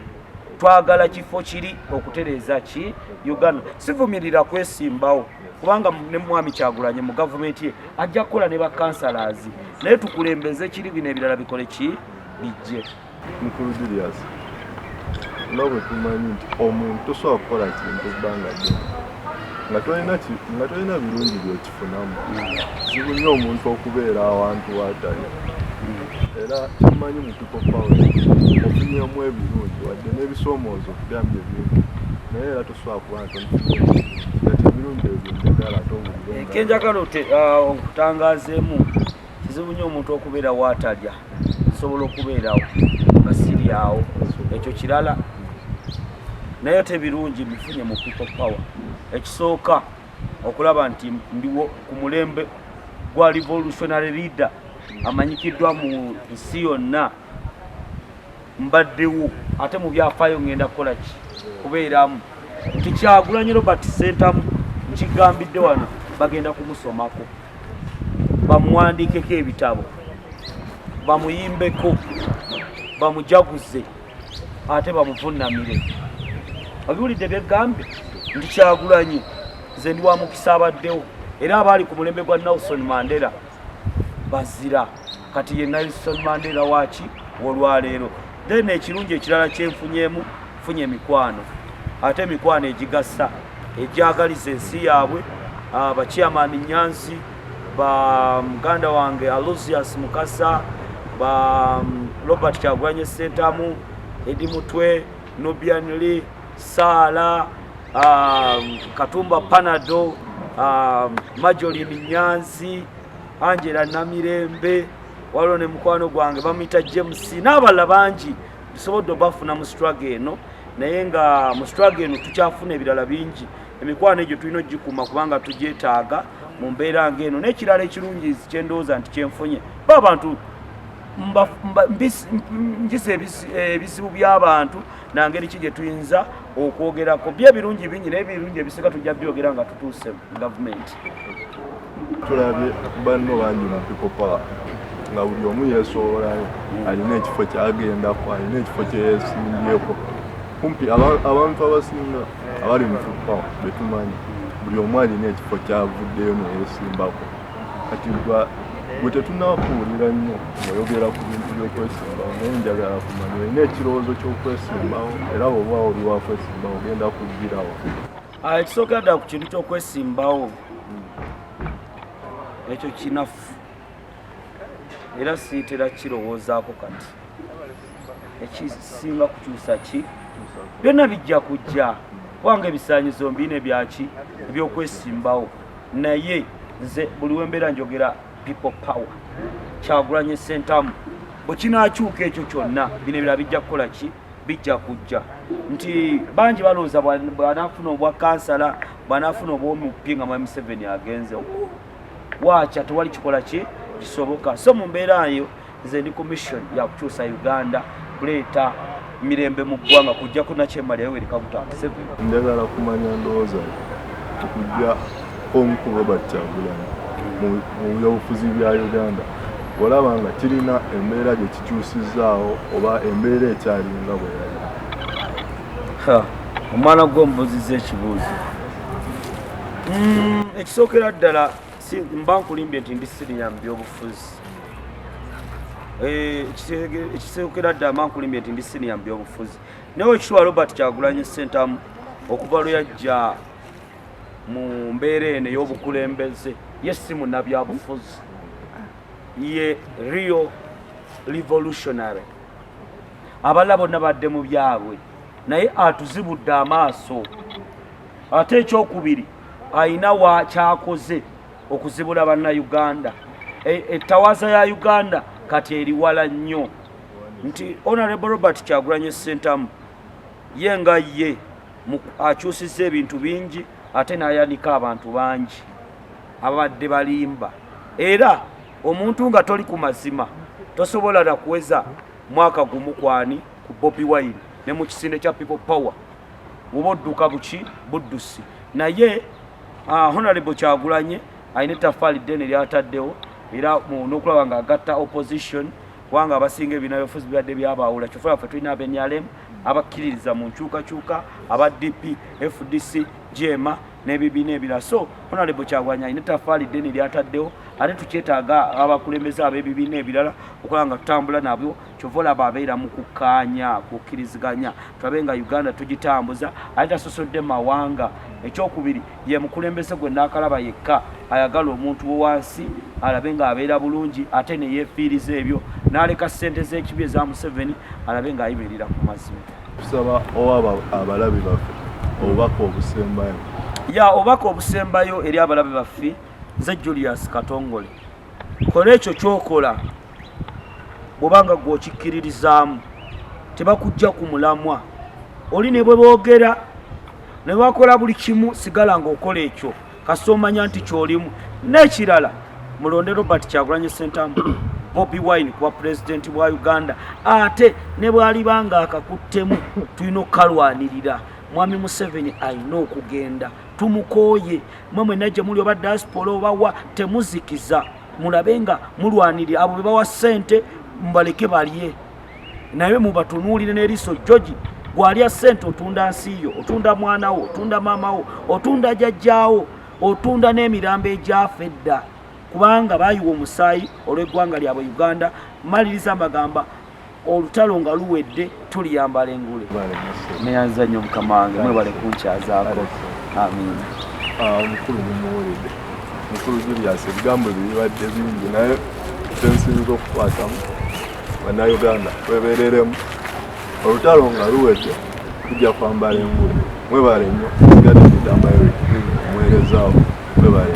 twagala kifo kiri okutereeza ki Uganda. Sivumirira kwesimbawo, kubanga ne Mwami Kyagulanye mu gavumenti ye ajja kukola ne ba councillors, naye tukulembeze kiri, bino ebirala bikole ki, bijje. Mukulu Julius, nga bwe tumanyi nti omuntu tosobola kukola kintu ebbanga ddene nga tolina birungi byokifunamu, kizibu nnyo omuntu okubeera awantu waatali. Era kimanyi mu People Power ofunyemu ebirungi, wadde n'ebisoomoozo okugambye bingi, naye era tosobola kuba nga tobifunyemu ebirungi. Kati ebirungi ebyo njagala ate owulire nga- Kenjagala okutangaazeemu, kizibu nnyo omuntu okubeera waatalya. Nsobola okubeerawo nga siryawo, ekyo kirala, naye ate ebirungi bifunye mu People Power. Ekisooka, okulaba nti ndiwo ku mulembe gwa revolutionary leader amanyikiddwa mu nsi yonna. Mbaddewo ate mu byafaayo, ngenda kukola ki, kubeeramu nti Kyagulanyi Robert Sentamu, nkigambidde wano, bagenda kumusomako, bamuwandiikeko ebitabo, bamuyimbeko, bamujaguze, ate bamuvunnamire. Obiwulidde byegambye nti Kyagulanyi, nze ndi wa mukisa abaddewo, era abaali ku mulembe gwa Nelson Mandela bazira. Kati ye Nelson Mandela waki wolwaleero. Then ekirungi ekirala kyenfunyemu, funye emikwano, ate emikwano egigasa, egyagaliza ensi yaabwe. Bachairman Nyanzi, ba muganda wange Aloysius Mukasa, ba Robert Kyagulanye Sentamu, Eddie Mutwe, Nubian Lee, Saala, Katumba Panado, Majoline Nyanzi, Angela Namirembe, waliwo ne mukwano gwange bamuyita James n'abalala bangi tusobodde obafuna mu struggle eno. Naye nga mu struggle eno tukyafuna ebirala bingi. Emikwano egyo tulina ogikuuma kubanga tugyetaaga mu mbeera ng'eno. N'ekirala ekirungi kyendowooza nti kyenfunye, ba abantu njisa ebizibu by'abantu nangeri ki gye tuyinza okwogerako. Byo ebirungi bingi, naye ebirungi ebisinga tujja byogera nga tutuuse mu gavumenti. Tulabye banno bangi mu People Power nga buli omu yeesowolayo, alina ekifo kyagendako, alina ekifo kyeyesimbyeko. Kumpi abantu abasinga abali mu People Power betumanyi, buli omu alina ekifo kyavuddeyo neyesimbako. Kati gwe tetunakuwulira nnyo ng'oyogera ku bintu by'okwesimbawo, naye njagala kumanya, olina ekirowoozo ky'okwesimbawo? Era bw'oba oli wakwesimbawo, ogenda kugirawo? Ekisookera ddala ku kintu ky'okwesimbawo, ekyo kinafu era siitera kirowoozaako. Kati ekisinga kukyusa ki, byonna bijja kujja, kubanga ebisaanyizo mbiina ebyaki ebyokwesimbawo. Naye nze buli wembeera njogera People Power, Kyagulanye Sentamu. Bwe kinaakyuka ekyo kyonna, bino ebirala bijja kukola ki, bijja kujja. Nti bangi balowooza bw'anaafuna obwa kansala, bw'anaafuna obw'omupi, nga mwami Museveni agenze, waakya tewali kikola ki kisoboka. So mu mbeera eyo, nze ndi ku mission ya kukyusa Uganda, kuleeta mirembe mu ggwanga, kujjako nakyemali Yoweri Kaguta Museveni. Njagala kumanya ndowooza yo okujja kw'omukulu Robert Kyagulanyi mu byobufuzi bya Uganda. Olaba nga kirina embeera gye kikyusizaawo, oba embeera ekyalinga bwe yali? Omwana gwe omubuuzizza ekibuuzo. Ekisookera ddala, mba nkulimbye nti ndi senior mu byobufuzi. Ekisookera ddala, mba nkulimbye nti ndi senior mu byobufuzi, naye ekitwa Robert Kyagulanyi Sentamu okuva lwe yajja Mu mbeera eno ey'obukulembeze, ye si munnabyabufuzi, ye real revolutionary. Abalala bonna badde mu byabwe, naye atuzibudde amaaso. Ate ekyokubiri, ayina wa kyakoze okuzibula Bannayuganda. Ettawaaza ya Uganda kati eri wala nnyo nti Honorable Robert Kyagulanyi Ssentamu ye nga ye akyusizza ebintu bingi, ate n'ayanika abantu bangi ababadde balimba. Era omuntu nga toli ku mazima tosobola nakuweza mwaka gumu kwani ku Bobi Wine ne mu kisinde kya People Power, oba odduka buki buddusi. Naye Honorable Kyagulanye alina ettaffaali ddene lyataddewo, era n'okulaba ng'agatta opposition, kubanga abasinga ebibiina byobufuzi bibadde byabaawula. Kyova ffe tulina aba NRM abakkiririza mu nkyukakyuka, aba DP, FDC, JEEMA n'ebibiina ebirala. So Honorable Kyagulanyi alina ettaffaali ddene lyataddewo, ate tukyetaaga abakulembeze ab'ebibiina ebirala okulaba nga tutambula nabyo. Kyova olaba abeera mu kukkaanya, kukkiriziganya, tulabe nga Uganda tugitambuza, ate tasosodde mawanga. Ekyokubiri, ye mukulembeze gwe naakalaba yekka ayagala omuntu wowansi alabe ng'abeera bulungi, ate ne yeefiiriza ebyo n'aleka ssente z'ekibi eza Museveni, alabe ng'ayimirira ku mazima. Tusaba owa abalabi baffe obubaka obusembayo. Ya, obubaka obusembayo eri abalabi baffe, nze Julius Katongole, kola ekyo kyokola bw'obanga gwe okikkiririzaamu, tebakujja ku mulamwa. Oli ne bwe boogera ne bakola buli kimu, sigala ng'okola ekyo kasita omanya nti kyolimu. N'ekirala, mulonde Robert Kyagulanyi Ssentamu, Bobi Wine, kuba pulezidenti bwa Uganda, ate ne bw'aliba nga akakuttemu tulina okukalwanirira. Mwami Museveni alina okugenda, tumukooye. Mwe mwenna gye muli, oba diaspora obawa, temuzikiza, mulabe nga mulwanirira abo be bawa ssente, mubaleke balye, naye mubatunuulire n'eriiso jogi. Gwalya ssente otunda nsi yo, otunda mwana wo, otunda maama wo, otunda jjajjaawo, otunda n'emirambo egyafa edda, kubanga bayiwa omusaayi olw'eggwanga lyabwe Uganda. Maliriza mbagamba, olutalo nga luwedde tuliyambala engule. Neyanza nnyo mukama wange, mwebale kunkyazaako. Amiina. Omukulu mumuwulidde, mukulu Julius, ebigambo bye bibadde bingi, naye kyensinza okukwatamu, Bannayuganda twebereremu, olutalo nga luwedde tujja kwambala engule. Mwebale nnyo, sigadde Mutamba Eric omuweerezaawo. Mwebale.